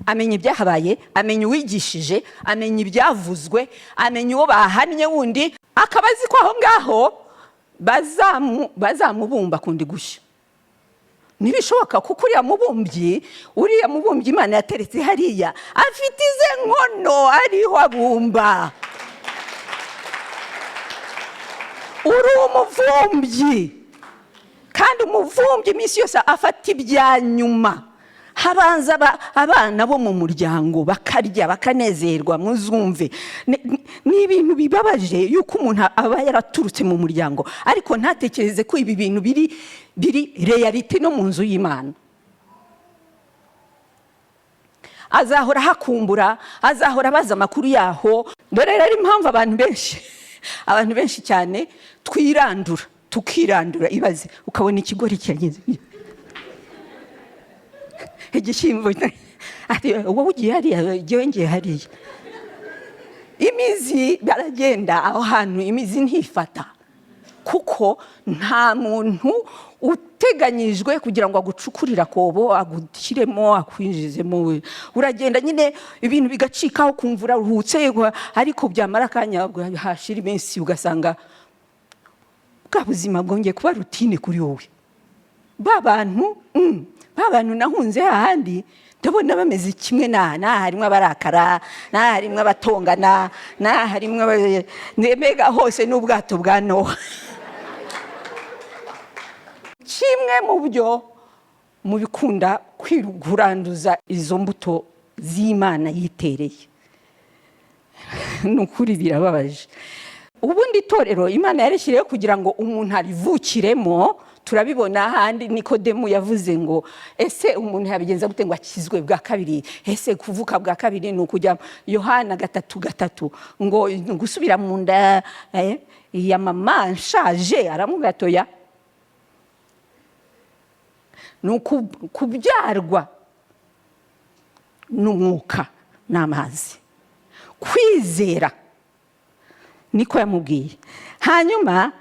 Amenya ibyahabaye, amenya uwigishije, amenya ibyavuzwe, amenya uwo bahannye wundi, akaba azi ko aho ngaho bazamubumba kundi gushya. Ntibishoboka, kuko uriya mubumbyi Imana yateretse hariya afite ize nkono ariho abumba. Uri umuvumbyi, kandi umuvumbyi iminsi yose afata ibya nyuma. Habanza abana bo mu muryango bakarya, bakanezerwa. Muzumve, ni ibintu bibabaje yuko umuntu aba yaraturutse mu muryango, ariko ntatekereze ko ibi bintu biri réalité no mu nzu y'Imana. Azahora hakumbura, azahora abaza amakuru yaho. Dore rero impamvu abantu benshi cyane twirandura, tukirandura. Ibaze ukabona ikigori kirageze, igishyimbo, ati: "Wowe ugiye hariya, njyewe ngiye hariya." Imizi baragenda aho hantu, imizi ntifata, kuko nta muntu uteganyijwe kugira ngo agucukurire akobo, agushyiremo, akwinjizemo. We uragenda nyine, ibintu bigacikaho, ukumva uraruhutse, ariko byamara akanya, hashira iminsi, ugasanga bwa buzima bwongeye kuba routine kuri wowe. Ba bantu nahunze hahandi, ndabona bameze kimwe. N'aha harimo abarakara, n'aha harimo abatongana, n'aha harimo mbega hose n'ubwato bwa Nowa. Kimwe mu byo mu bikunda kuranduza izo mbuto z'Imana yitereye, ni ukuri birababaje. Ubundi itorero Imana yarishyiriyeho kugira ngo umuntu arivukiremo. Turabibona ahandi Nikodemu yavuze ngo: "Ese umuntu yabigenza gute ngo akizwe bwa kabiri? Ese kuvuka bwa kabiri ni ukujya?" Yohana 3:3, ngo gusubira mu nda ya mama nshaje. Aramubwira ati: "Oya, ni kubyarwa n'umwuka n'amazi, kwizera." Niko yamubwiye. Hanyuma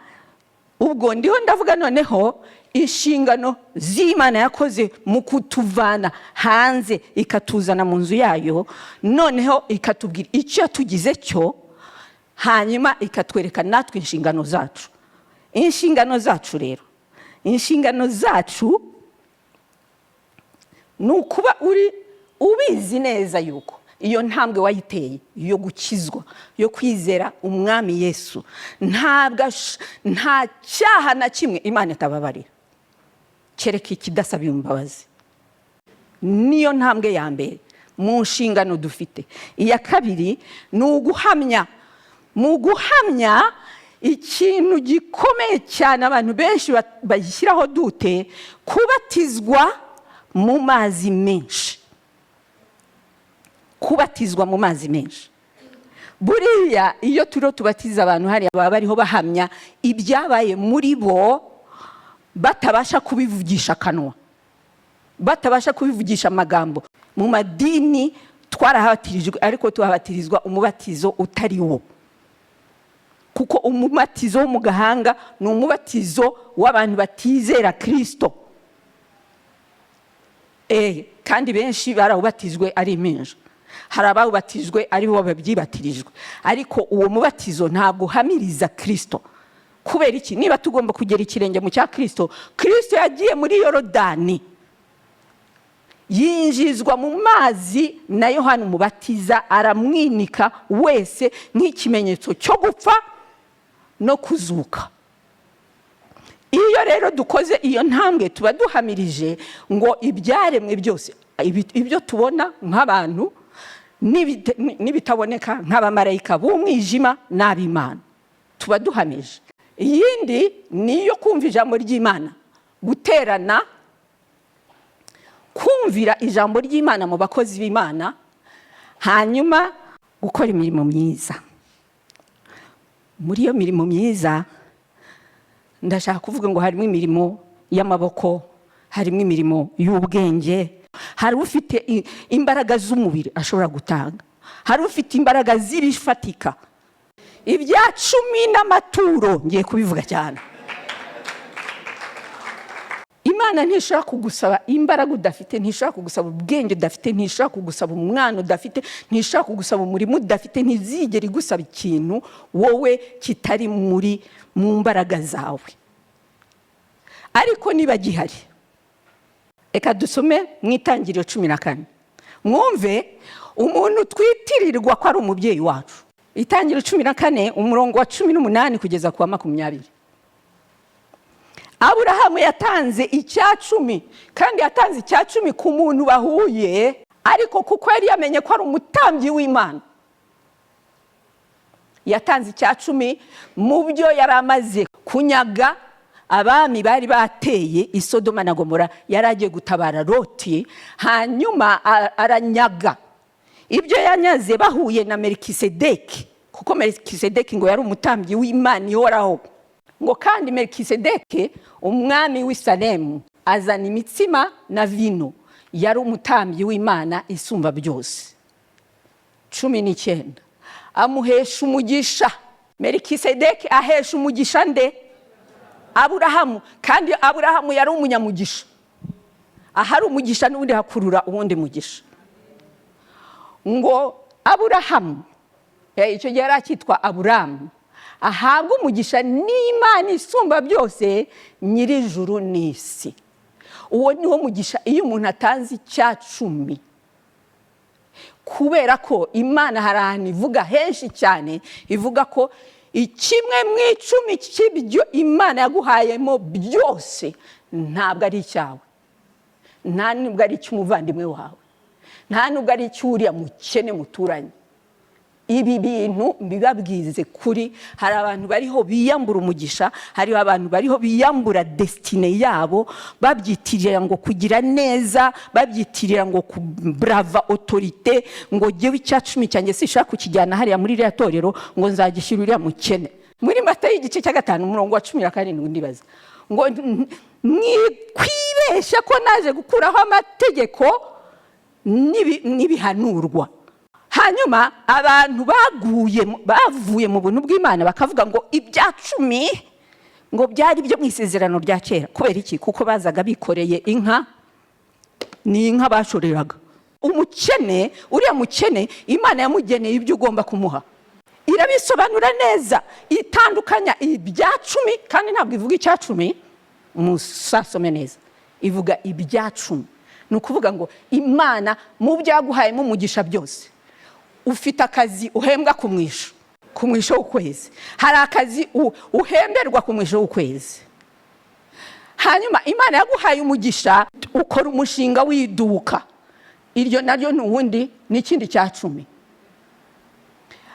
ubwo ndiho ndavuga noneho inshingano z'Imana yakoze mu kutuvana hanze ikatuzana mu nzu yayo, noneho ikatubwira icyo yatugize cyo, hanyuma ikatwereka natwe inshingano zacu. Inshingano zacu rero, inshingano zacu ni ukuba uri ubizi neza yuko iyo ntambwe wayiteye yo gukizwa, yo kwizera Umwami Yesu. Ntabwo nta cyaha na kimwe Imana itababarira, kereka ikidasaba imbabazi. Niyo ntambwe ya mbere mu nshingano dufite. Iya kabiri ni uguhamya. Mu guhamya, ikintu gikomeye cyane abantu benshi bayishyiraho dute: kubatizwa mu mazi menshi. Kubatizwa mu mazi menshi, buriya iyo turiho tubatiza abantu hariya, baba bariho bahamya ibyabaye muri bo, batabasha kubivugisha akanwa, batabasha kubivugisha amagambo. Mu madini twarahabatirijwe, ariko tuhabatirizwa umubatizo utari wo, kuko umubatizo wo mu gahanga ni umubatizo w'abantu batizera Kirisito. Kandi benshi barawubatijwe ari impinja, hari abawubatijwe ari bo babyibatirijwe, ariko uwo mubatizo ntabwo uhamiriza Kirisito. Kubera iki? Niba tugomba kugera ikirenge mu cya Kirisito, Kirisito yagiye muri Yorodani, yinjizwa mu mazi na Yohani Umubatiza, aramwinika wese nk'ikimenyetso cyo gupfa no kuzuka. Iyo rero dukoze iyo ntambwe, tuba duhamirije ngo ibyaremwe byose, ibyo tubona nk'abantu n'ibitaboneka nk'abamarayika b'umwijima n'ab'Imana, tuba duhamije. Iyindi ni iyo kumva ijambo ry'Imana, guterana, kumvira ijambo ry'Imana mu bakozi b'Imana, hanyuma gukora imirimo myiza. Muri iyo mirimo myiza, ndashaka kuvuga ngo harimo imirimo y'amaboko, harimo imirimo y'ubwenge. Hari ufite imbaraga z'umubiri ashobora gutanga, hari ufite imbaraga z'ibifatika. Ibya cumi n'amaturo ngiye kubivuga cyane. Imana ntishobora kugusaba imbaraga udafite, ntishobora kugusaba ubwenge udafite, ntishobora kugusaba umwana udafite, ntishobora kugusaba umurimo udafite. Ntizigera igusaba ikintu wowe kitari muri mu mbaraga zawe. Ariko niba gihari, reka dusome mu Itangiriro 14, mwumve umuntu twitirirwa ko ari umubyeyi wacu. Itangiriro 14, umurongo wa 18 kugeza ku wa 20. Aburahamu yatanze icya cumi, kandi yatanze icya cumi ku muntu bahuye, ariko kuko yari yamenye ko ari umutambyi w'Imana, yatanze icya cumi mu byo yari amaze kunyaga abami bari bateye i Sodoma na Gomora. Yari agiye gutabara Loti, hanyuma aranyaga. Ibyo yanyaze, bahuye na Melikisedeki, kuko Melikisedeki ngo yari umutambyi w'Imana ihoraho. Ngo kandi Melikisedeki, umwami w'i Salemu, azana imitsima na vino, yari umutambyi w'Imana isumba byose. 19, amuhesha umugisha. Melikisedeki ahesha umugisha nde? Aburahamu. Kandi Aburahamu yari umunyamugisha. Ahari umugisha n'ubundi hakurura uwundi mugisha. Ngo Aburahamu, icyo gihe yari akitwa Aburamu, ahabwa umugisha n'Imana isumba byose, nyir'ijuru n'isi. Uwo ni wo mugisha iyo umuntu atanze icya cumi, kubera ko Imana hari ahantu ivuga henshi cyane, ivuga ko kimwe mu icumi cy'ibyo Imana yaguhayemo byose ntabwo ari icyawe, nta nubwo ari icy'umuvandimwe wawe, nta nubwo ari icy'uriya mukene muturanye. Ibi bintu mbibabwize kuri, hari abantu bariho biyambura umugisha, hari abantu bariho biyambura destinée yabo, babyitirira ngo kugira neza, babyitirira ngo kubrava autorité, ngo jyewe 10% cyanjye sinshaka kukijyana hariya muri iriya torero, ngo nzagishyira uriya mukene. Muri Matayo igice cya 5, umurongo wa 17, ndibaza ngo mwikwibeshya ko naje gukuraho amategeko n'ibihanurwa. Hanyuma abantu baguye, bavuye mu buntu bw'Imana, bakavuga ngo 10% ngo byari byo mu Isezerano rya Kera. Kubera iki? Kuko bazaga bikoreye inka, ni inka bashoreraga umukene. Uriya mukene Imana yamugeneye ibyo ugomba kumuha, irabisobanura neza, itandukanya 10%. Kandi ntabwo ivuga 10%, musasome neza, ivuga 10%. Ni ukuvuga ngo Imana mu byaguhayemo umugisha byose, ufite akazi uhembwa ku mwisho w'ukwezi, hari akazi uhemberwa ku mwisho w'ukwezi. Hanyuma Imana yaguhaye umugisha, ukora umushinga w'iduka, iryo naryo ni uwundi, ni ikindi 10%.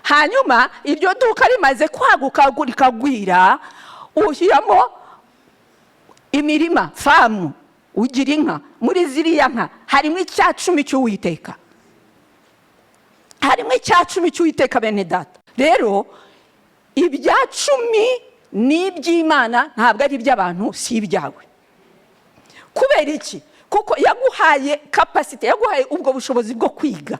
Hanyuma iryo duka rimaze kwaguka rikagwira, ushyiramo imirima, farm, ugira inka. Muri ziriya nka harimo 10% cy'Uwiteka, harimo 10% cy'Uwiteka. Bene Data, rero 10% ni iby'Imana, ntabwo ari iby'abantu, si ibyawe. Kubera iki? Kuko yaguhaye capacité, yaguhaye ubwo bushobozi bwo kwiga,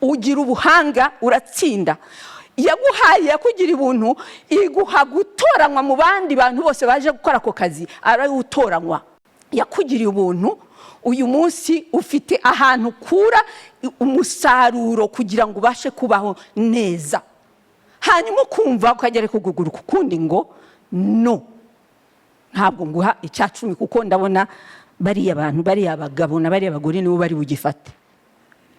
ugira ubuhanga, uratsinda. Yaguhaye, yakugira ubuntu, iguha gutoranywa mu bandi bantu bose baje gukora ako kazi, utoranywa. Yakugiriye ubuntu, uyu munsi ufite ahantu ukura umusaruro kugira ngo ubashe kubaho neza. Hanyuma ukumva ukagera kuguguru kukundi ngo no, ntabwo nguha 10%, kuko ndabona bariya bantu, bariya bagabo na bariya bagore nibo bari bugifate.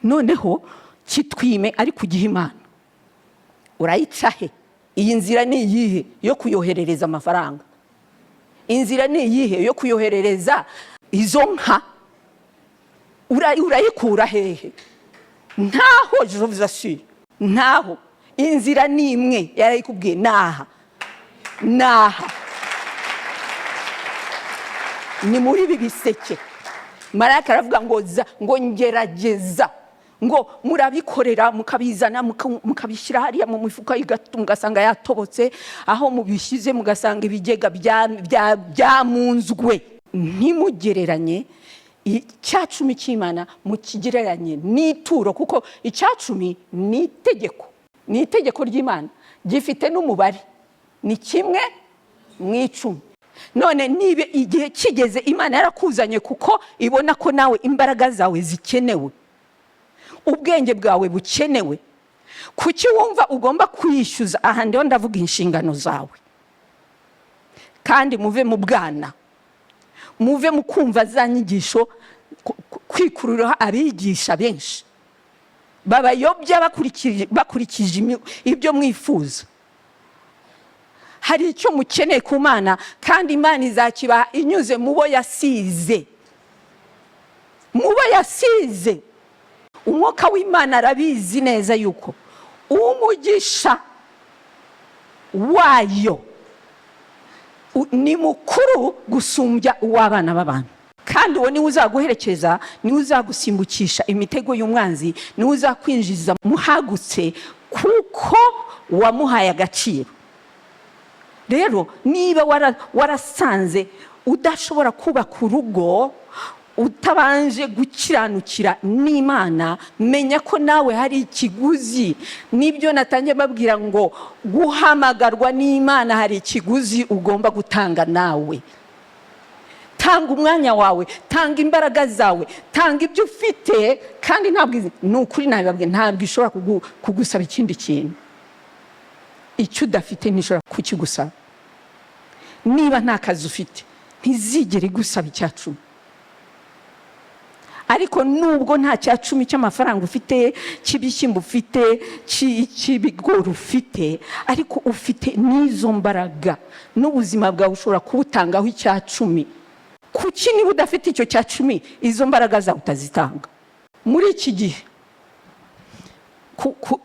Noneho kitwime, ariko ugiha Imana. Urayica he? Iyi nzira ni iyihe yo kuyoherereza amafaranga? Inzira ni iyihe yo kuyoherereza izo nka? Urayikura hehe? Ntaho, je vous assure, ntaho. Inzira ni imwe, yarayikubwiye, naha, naha, ni muri ibi biseke. Marayika aravuga ngo za, ngo ngerageza, ngo murabikorera, mukabizana, mukabishyira hariya mu mifuka, mugasanga yatobotse aho mubishyize, mugasanga ibigega byamunzwe. Ntimugereranye 10% cy'Imana, mukigereranye n'ituro, kuko 10% ni itegeko, ni itegeko ry'Imana, gifite n'umubare, ni 1 mu 10. None niba igihe kigeze Imana yarakuzanye kuko ibona ko nawe imbaraga zawe zikenewe, ubwenge bwawe bukenewe, kuki wumva ugomba kwishyuza? Aha ndiho ndavuga inshingano zawe. Kandi muve mu bwana, muve mu kumva za nyigisho, kwikururaho abigisha benshi babayobya bakurikije ibyo mwifuza. Hari icyo mukeneye ku Mana, kandi Imana izakibaha inyuze mu bo yasize, mu bo yasize. Umwuka w'Imana arabizi neza yuko umugisha wayo ni mukuru gusumbya uw'abana b'abantu. Kandi uwo niwe uzaguherekeza, niwe uzagusimbukisha imitego y'umwanzi, niwe uzakwinjiza muhagutse, kuko wamuhaye agaciro. Rero niba warasanze udashobora kubaka urugo utabanje gukiranukira n'Imana, menya ko nawe hari ikiguzi. Nibyo natangiye babwira ngo guhamagarwa n'Imana hari ikiguzi ugomba gutanga nawe. Tanga umwanya wawe, tanga imbaraga zawe, tanga ibyo ufite. Kandi ntabwo ni ukuri nabibabwiye, ntabwo ishobora kugusaba ikindi kintu. Icyo udafite ntishobora kukigusaba. Niba nta kazi ufite, ntizigere igusaba 10%. Ariko nubwo nta 10% cy'amafaranga ufite, cy'ibishyimbo ufite, cy'ibigori ufite, ariko ufite n'izo mbaraga n'ubuzima bwawe, ushobora kubutangaho 10%. Kuki niba udafite icyo 10%, izo mbaraga zawe utazitanga muri iki gihe?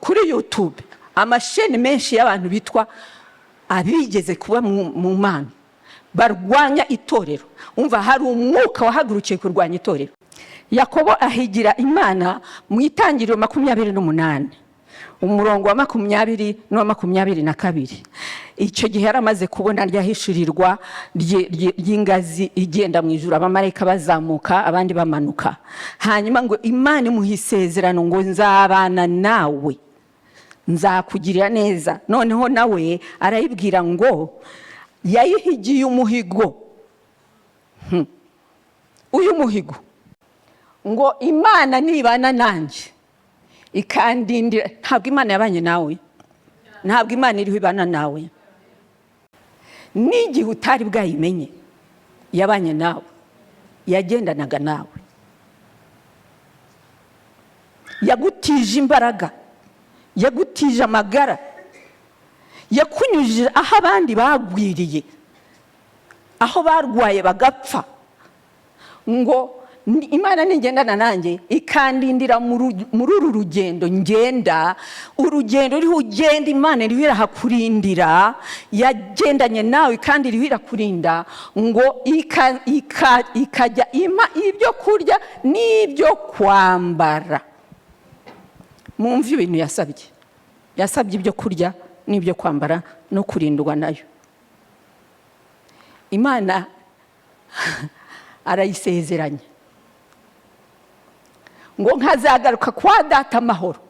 Kuri YouTube amasheni menshi y'abantu bitwa abigeze kuba mu Mana barwanya itorero. Umva, hari umwuka wahagurukiye kurwanya itorero. Yakobo ahigira Imana mu Itangiriro 28, umurongo wa 20 n'uwa 22. Icyo gihe yari amaze kubona ryahishurirwa ry'ingazi igenda mu ijuru, abamarayika bazamuka, abandi bamanuka. Hanyuma ngo Imana imuha isezerano ngo: "Nzabana nawe, nzakugirira neza." Noneho nawe arayibwira ngo yayihigiye umuhigo. Uyu muhigo ngo: "Imana nibana nanjye ikandindira." Ntabwo Imana yabanye nawe? Ntabwo Imana iriho ibana nawe? N'igihe utari bwayimenye yabanye nawe, yagendanaga nawe, yagutije imbaraga, yagutije amagara, yakunyujije aho abandi bagwiriye, aho barwaye bagapfa. Ngo: "Imana nigendana nanjye ikandindira muri uru rugendo ngenda." Urugendo uriho ugenda, Imana iriho irahakurindira. Yagendanye nawe kandi iriho irakurinda, ngo ikajya impa ibyo kurya n'ibyo kwambara. Mwumve ibintu yasabye. Yasabye ibyo kurya n'ibyo kwambara no kurindwa nayo. Imana arayisezeranya ngo: "Nkazagaruka kwa data amahoro."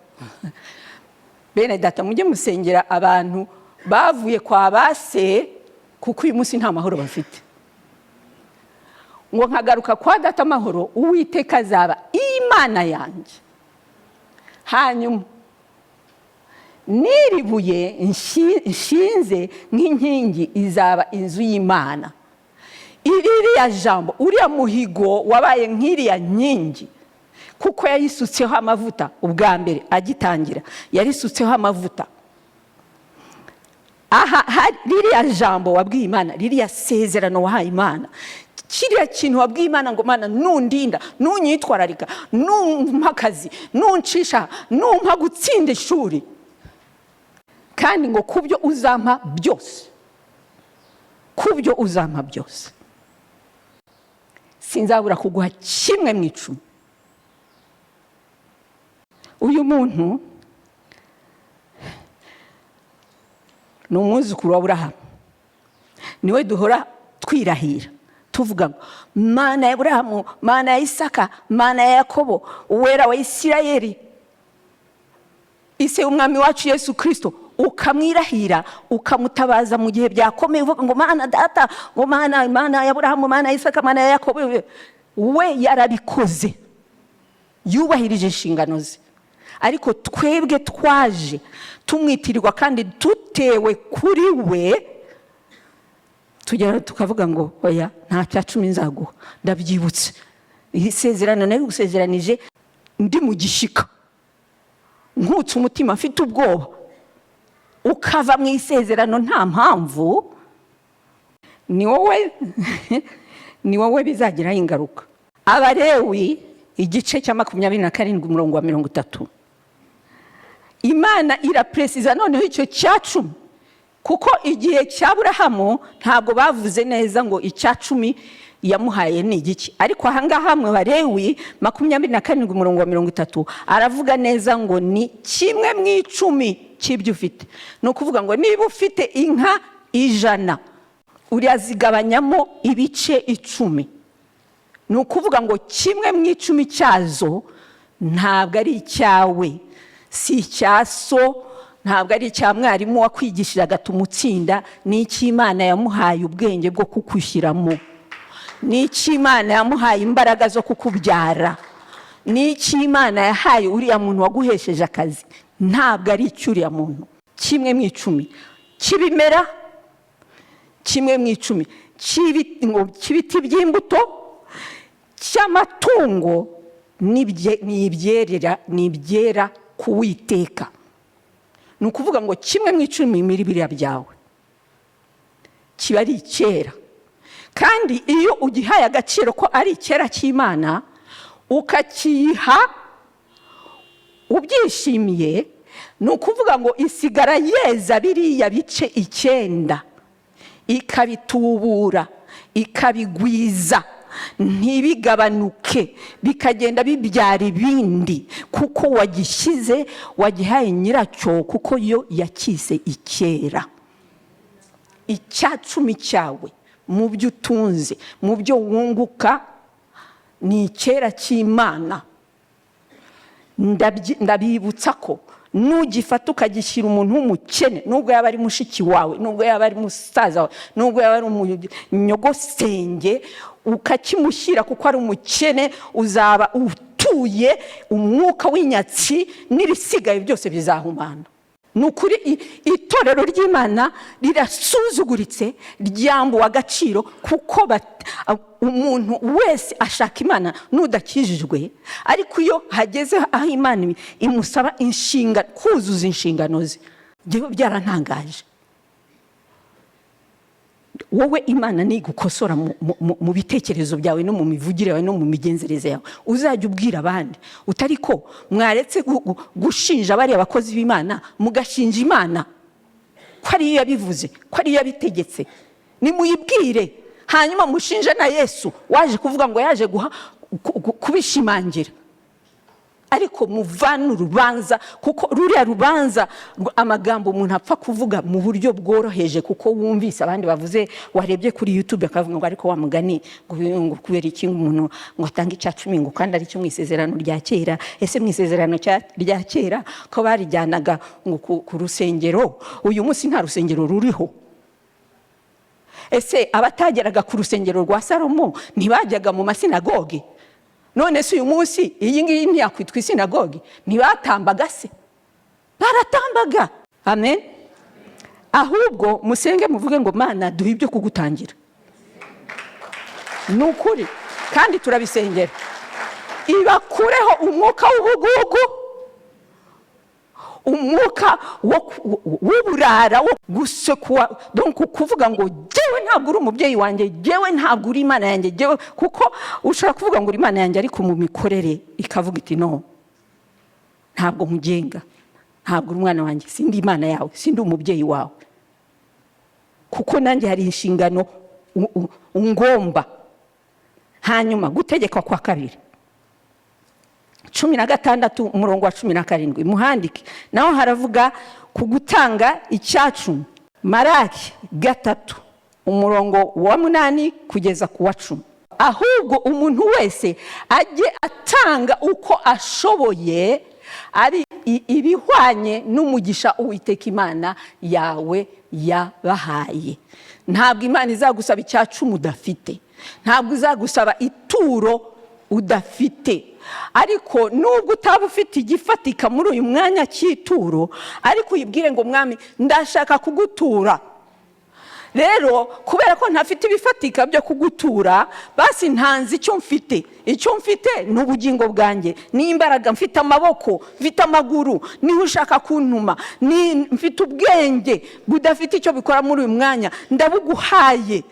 Bene data, mujye musengera abantu bavuye kwa base, kuko uyu munsi nta mahoro bafite. Ngo: "Nkagaruka kwa data amahoro, Uwiteka azaba Imana yanjye. Hanyuma n'iri buye nshinze nk'inkingi izaba inzu y'Imana." Iriya jambo, uriya muhigo wabaye nk'iriya nkingi, kuko yayisutseho amavuta ubwa mbere agitangira, yarisutseho amavuta. Aha ririya jambo wabwiye Imana, ririya sezerano wahaye Imana, kiriya kintu wabwiye Imana ngo: "Mana, nundinda, nunyitwararika, numpa akazi, nuncisha, numpa gutsinda ishuri, kandi ngo kubyo uzampa byose, kubyo uzampa byose, sinzabura kuguha kimwe mu icumi." Uyu muntu ni umwuzukuru wa Burahamu, niwe duhora twirahira tuvuga ngo: "Mana ya Burahamu, Mana ya Isaka, Mana ya Yakobo, Uwera wa Isirayeli, ise umwami wacu Yesu Kirisito." Ukamwirahira, ukamutabaza mu gihe byakomeye, uvuga ngo: "Mana data," ngo: "Mana, Mana ya Burahamu, Mana ya Isaka, Mana ya Yakobo." We yarabikoze, yubahirije inshingano ze. Ariko twebwe twaje tumwitirirwa kandi dutewe kuri we, tugera tukavuga ngo: "Oya, nta cya cumi nzaguha. Ndabyibutse, iri sezerano nari gusezeranije ndi mu gishyika, nkutse umutima, mfite ubwoba." Ukava mu isezerano nta mpamvu. Ni wowe bizagiraho ingaruka. Abarewi igice cya 27, umurongo wa 30, Imana iraprécisa noneho icyo cya cumi, kuko igihe cya Burahamu ntabwo bavuze neza ngo icya cumi yamuhaye ni igiki. Ariko ahangaha mu Barewi 27, umurongo wa 30, aravuga neza ngo ni kimwe mu icumi cy'ibyo ufite. Ni ukuvuga ngo niba ufite inka 100, urazigabanyamo ibice 10. Ni ukuvuga ngo kimwe mu icumi cyazo ntabwo ari icyawe, si icya so, ntabwo ari icya mwarimu wakwigishije agatuma utsinda. Ni icy'Imana yamuhaye ubwenge bwo kukushyiramo, ni icy'Imana yamuhaye imbaraga zo kukubyara, ni icy'Imana yahaye uriya muntu waguhesheje akazi. Ntabwo ari icy'uriya muntu. Kimwe mu icumi cy'ibimera, kimwe mu icumi cy'ibiti by'imbuto, cy'amatungo, ni ibyera ku Witeka. Ni ukuvuga ngo kimwe mu icumi muri biriya byawe kiba ari icyera. Kandi iyo ugihaye agaciro ko ari icyera cy'Imana, ukakiyiha ubyishimiye. Ni ukuvuga ngo isigara yeza biriya bice 9, ikabitubura, ikabigwiza, ntibigabanuke, bikagenda bibyara ibindi, kuko wagishyize, wagihaye nyiracyo, kuko yo yakise icyera. 10% cyawe mu byo utunze, mu byo wunguka, ni icyera cy'Imana. Ndabibutsa ko nugifata ukagishyira umuntu w'umukene, nubwo yaba ari mushiki wawe, nubwo yaba ari musaza wawe, nubwo yaba ari umunyogosenge, ukakimushyira kuko ari umukene, uzaba utuye umwuka w'inyatsi, n'ibisigaye byose bizahumana. Ni ukuri, itorero ry'Imana rirasuzuguritse, ryambuwe agaciro, kuko umuntu wese ashaka Imana n'udakijijwe, ariko iyo hageze aho Imana imusaba kuzuza inshingano ze, njyewe byarantangaje. Wowe Imana nigukosora mu bitekerezo byawe no mu mivugire yawe no mu migenzereze yawe, uzajya ubwira abandi utari ko mwaretse gushinja bariya bakozi b'Imana, mugashinja Imana ko ariyo yabivuze, ko ariyo yabitegetse. Nimuyibwire, hanyuma mushinje na Yesu waje kuvuga ngo yaje kubishimangira. Ariko muvane urubanza, kuko ruriya rubanza, amagambo umuntu apfa kuvuga mu buryo bworoheje, kuko wumvise abandi bavuze, warebye kuri YouTube akavuga ngo ariko wa mugani ngo kubera iki umuntu ngo atange 10% ngo kandi ari cyo mu isezerano rya kera? Ese mu isezerano rya kera ko barijyanaga ngo ku rusengero, uyu munsi nta rusengero ruriho? Ese abatageraga ku rusengero rwa Salomo ntibajyaga mu masinagogi? None se uyu munsi iyi ngiyi ntiyakwitwa isinagogi? Ntibatambaga se? Baratambaga. Amen. Ahubwo musenge muvuge ngo Mana, duhe ibyo kugutangira. Ni ukuri, kandi turabisengera, ibakureho umwuka w'ubugugu, umwuka w'uburara, wo gusekwa, donc kuvuga ngo jyewe ntabwo uri umubyeyi wanjye, jyewe ntabwo uri Imana yanjye, jyewe. Kuko ushobora kuvuga ngo uri Imana yanjye, ariko mu mikorere ikavuga iti no, ntabwo nkugenga, ntabwo uri umwana wanjye, sindi Imana yawe, sindi umubyeyi wawe, kuko nanjye hari inshingano ngomba. Hanyuma gutegekwa kwa kabiri 16, umurongo wa 17, muhandike, naho haravuga ku gutanga 10%. Maraki 3, umurongo wa 8 kugeza ku wa 10: ahubwo umuntu wese ajye atanga uko ashoboye, ari ibihwanye n'umugisha Uwiteka Imana yawe yabahaye. Ntabwo Imana izagusaba 10% udafite, ntabwo izagusaba ituro udafite. Ariko nubwo utaba ufite igifatika muri uyu mwanya cy'ituro, ariko uyibwire ngo Mwami, ndashaka kugutura rero, kubera ko ntafite ibifatika byo kugutura, basi ntanze icyo mfite. Icyo mfite ni ubugingo bwanjye, ni imbaraga mfite, amaboko mfite, amaguru, niba ushaka kuntuma, mfite ubwenge budafite icyo bikora muri uyu mwanya, ndabuguhaye.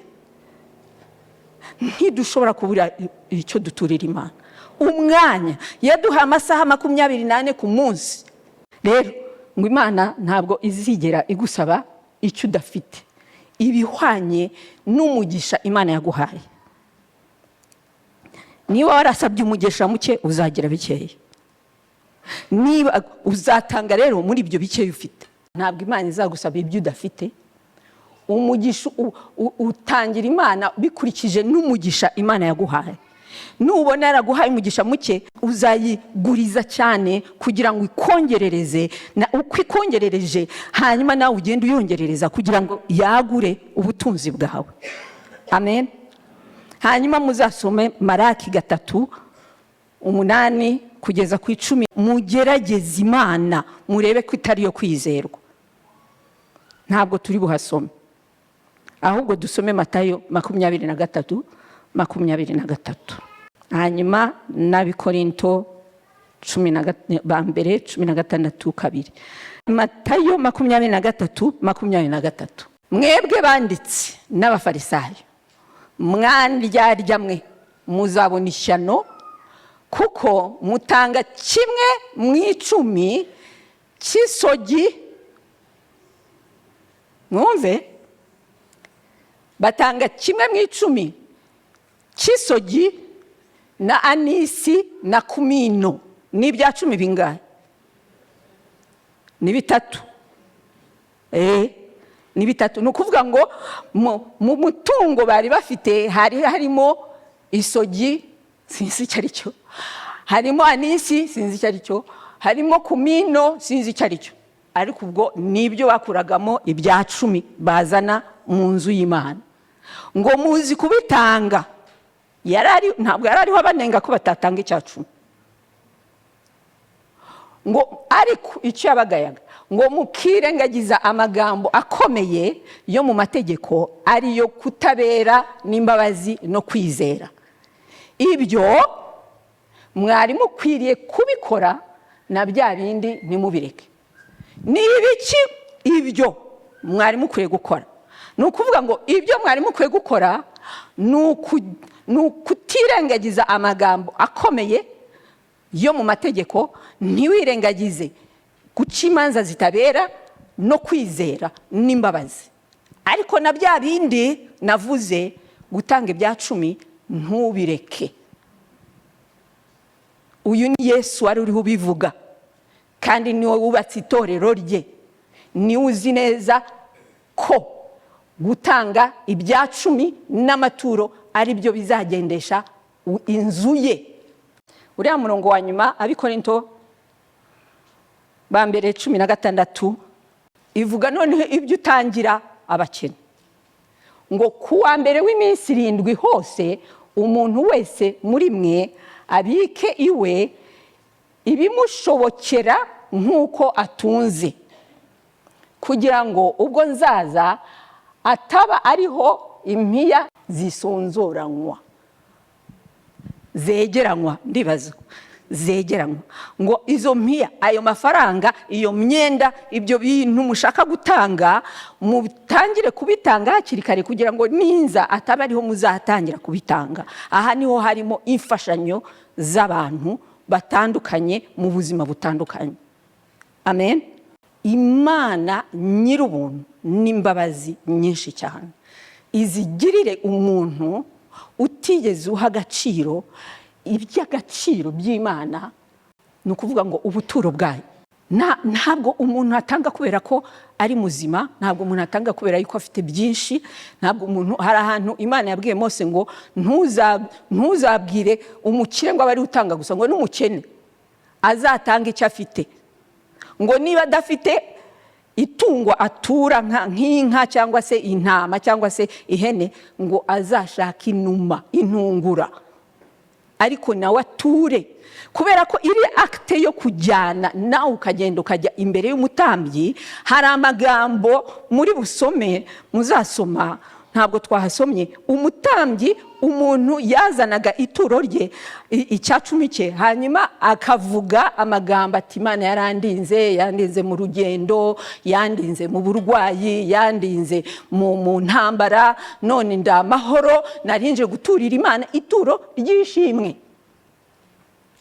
Ntidushobora kubura icyo duturira Imana. Umwanya yaduhaye, amasaha 24 ku munsi. Rero ngo Imana ntabwo izigera igusaba icyo udafite, ibihwanye n'umugisha Imana yaguhaye. Niba warasabye umugisha muke, uzagira bikeya. Niba uzatanga rero muri ibyo bikeya ufite. Ntabwo Imana izagusaba ibyo udafite. Umugisha utangira Imana bikurikije n'umugisha Imana yaguhaye. Nubona yaraguhaye umugisha muke, uzayiguriza cyane kugira ngo ikongerereze. Uko ikongerereje, hanyuma nawe ugende uyongerereza kugira ngo yagure ubutunzi bwawe. Amen. Hanyuma muzasome Maraki 3, 8 kugeza ku 10, mugerageze Imana murebe ko itari iyo kwizerwa. Ntabwo turi buhasome, ahubwo dusome Matayo 23, 23, hanyuma n'Abikorinto ba mbere 16, 2. Matayo 23, 23: mwebwe banditsi n'Abafarisayo, mwandyarya mwe, muzabona ishyano, kuko mutanga 1 mu 10. cy'isogi. Mwumve, batanga 1/10 cy'isogi na anisi na kumino. Ni 10% bingahe? Ni bitatu. Ni bitatu. Ni ukuvuga ngo mu mutungo bari bafite hari harimo isogi, sinzi icyo ari cyo, harimo anisi, sinzi icyo ari cyo, harimo kumino, sinzi icyo ari cyo, ariko ubwo nibyo bakuragamo 10% bazana mu nzu y'Imana. Ngo muzi kubitanga. Ntabwo yari ariho abanenga ko batatanga 10%, ngo ariko icyo yabagayaga, ngo mukirengagiza amagambo akomeye yo mu mategeko, ariyo kutabera n'imbabazi no kwizera. Ibyo mwari mukwiriye kubikora, na bya bindi ntimubireke. Ni ibiki ibyo mwari mukwiye gukora? Ni ukuvuga ngo ibyo mwari mukwiye gukora ni ukutirengagiza amagambo akomeye yo mu mategeko, ntiwirengagize guca imanza zitabera no kwizera n'imbabazi, ariko na bya bindi navuze, gutanga 10% ntubireke. Uyu ni Yesu wari uriho ubivuga, kandi niwe wubatse itorero rye, niwe uzi neza ko gutanga 10% n'amaturo ari byo bizagendesha inzu ye. Uriya murongo wa nyuma, Abikorinto ba mbere 16, ivuga noneho ibyo utangira abakene, ngo ku wa mbere w'iminsi 7 hose umuntu wese muri mwe abike iwe ibimushobokera nk'uko atunze, kugira ngo ubwo nzaza ataba ariho impiya zisonzoranywa, zegeranywa. Ndibaza zegeranywa, ngo izo mpiya, ayo mafaranga, iyo myenda, ibyo bintu mushaka gutanga, mutangire kubitanga hakiri kare, kugira ngo ninza ataba ariho muzatangira kubitanga. Aha niho harimo imfashanyo z'abantu batandukanye mu buzima butandukanye. Amen. Imana nyir'ubuntu n'imbabazi nyinshi cyane izigirire umuntu utigeze uha agaciro iby'agaciro by'Imana, ni ukuvuga ngo ubuturo bwayo. Ntabwo umuntu atanga kubera ko ari muzima, ntabwo umuntu atanga kubera yuko afite byinshi, ntabwo umuntu. Hari ahantu Imana yabwiye Mose ngo ntuzabwire umukire ngo abe ari utanga gusa, ngo n'umukene azatanga icyo afite, ngo niba adafite itungo atura nk'inka cyangwa se intama cyangwa se ihene, ngo azashake inuma, intungura, ariko nawe ature. Kubera ko iri acte yo kujyana nawe ukagenda ukajya imbere y'umutambyi, hari amagambo muri busome, muzasoma, ntabwo twahasomye. Umutambyi, umuntu yazanaga ituro rye, 10% cye, hanyuma akavuga amagambo ati: "Imana yarandinze, yandinze mu rugendo, yandinze mu burwayi, yandinze mu ntambara, none ndamahoro, narinje guturira Imana ituro ry'ishimwe."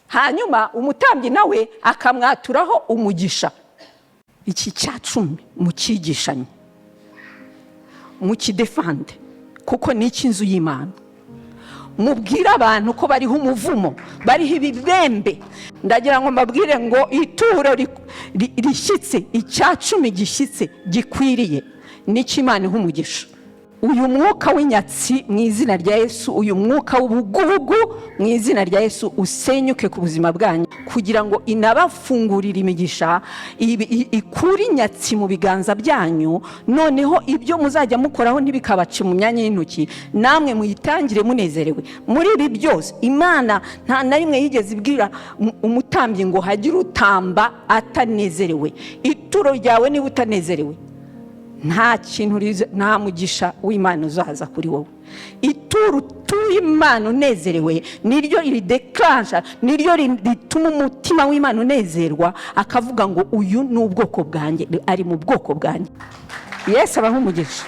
Hanyuma umutambyi nawe akamwaturaho umugisha. Iki 10% mukigishanye, mukidefande, kuko ni icy'inzu y'Imana. Mubwire abantu ko bariho umuvumo, bariho ibibembe. Ndagira ngo mbabwire ngo ituro rishyitse, 10% gishyitse gikwiriye, nicyo Imana iha umugisha. Uyu mwuka w'inyatsi, mu izina rya Yesu, uyu mwuka w'ubugubugu, mu izina rya Yesu, usenyuke ku buzima bwanyu, kugira ngo inabafungurire imigisha, ikure inyatsi mu biganza byanyu, noneho ibyo muzajya mukoraho ntibikabace mu myanya y'intoki, namwe muyitangire munezerewe. Muri ibi byose, Imana nta na rimwe yigeze ibwira umutambyi ngo hagire utamba atanezerewe. Ituro ryawe, niba utanezerewe, nta kintu, nta mugisha w'Imana uzaza kuri wowe. Ituro utuye Imana unezerewe niryo ridekaransha, niryo rituma umutima w'Imana unezerwa, akavuga ngo: "Uyu ni ubwoko bwanjye, ari mu bwoko bwanjye." Yesu abaha umugisha.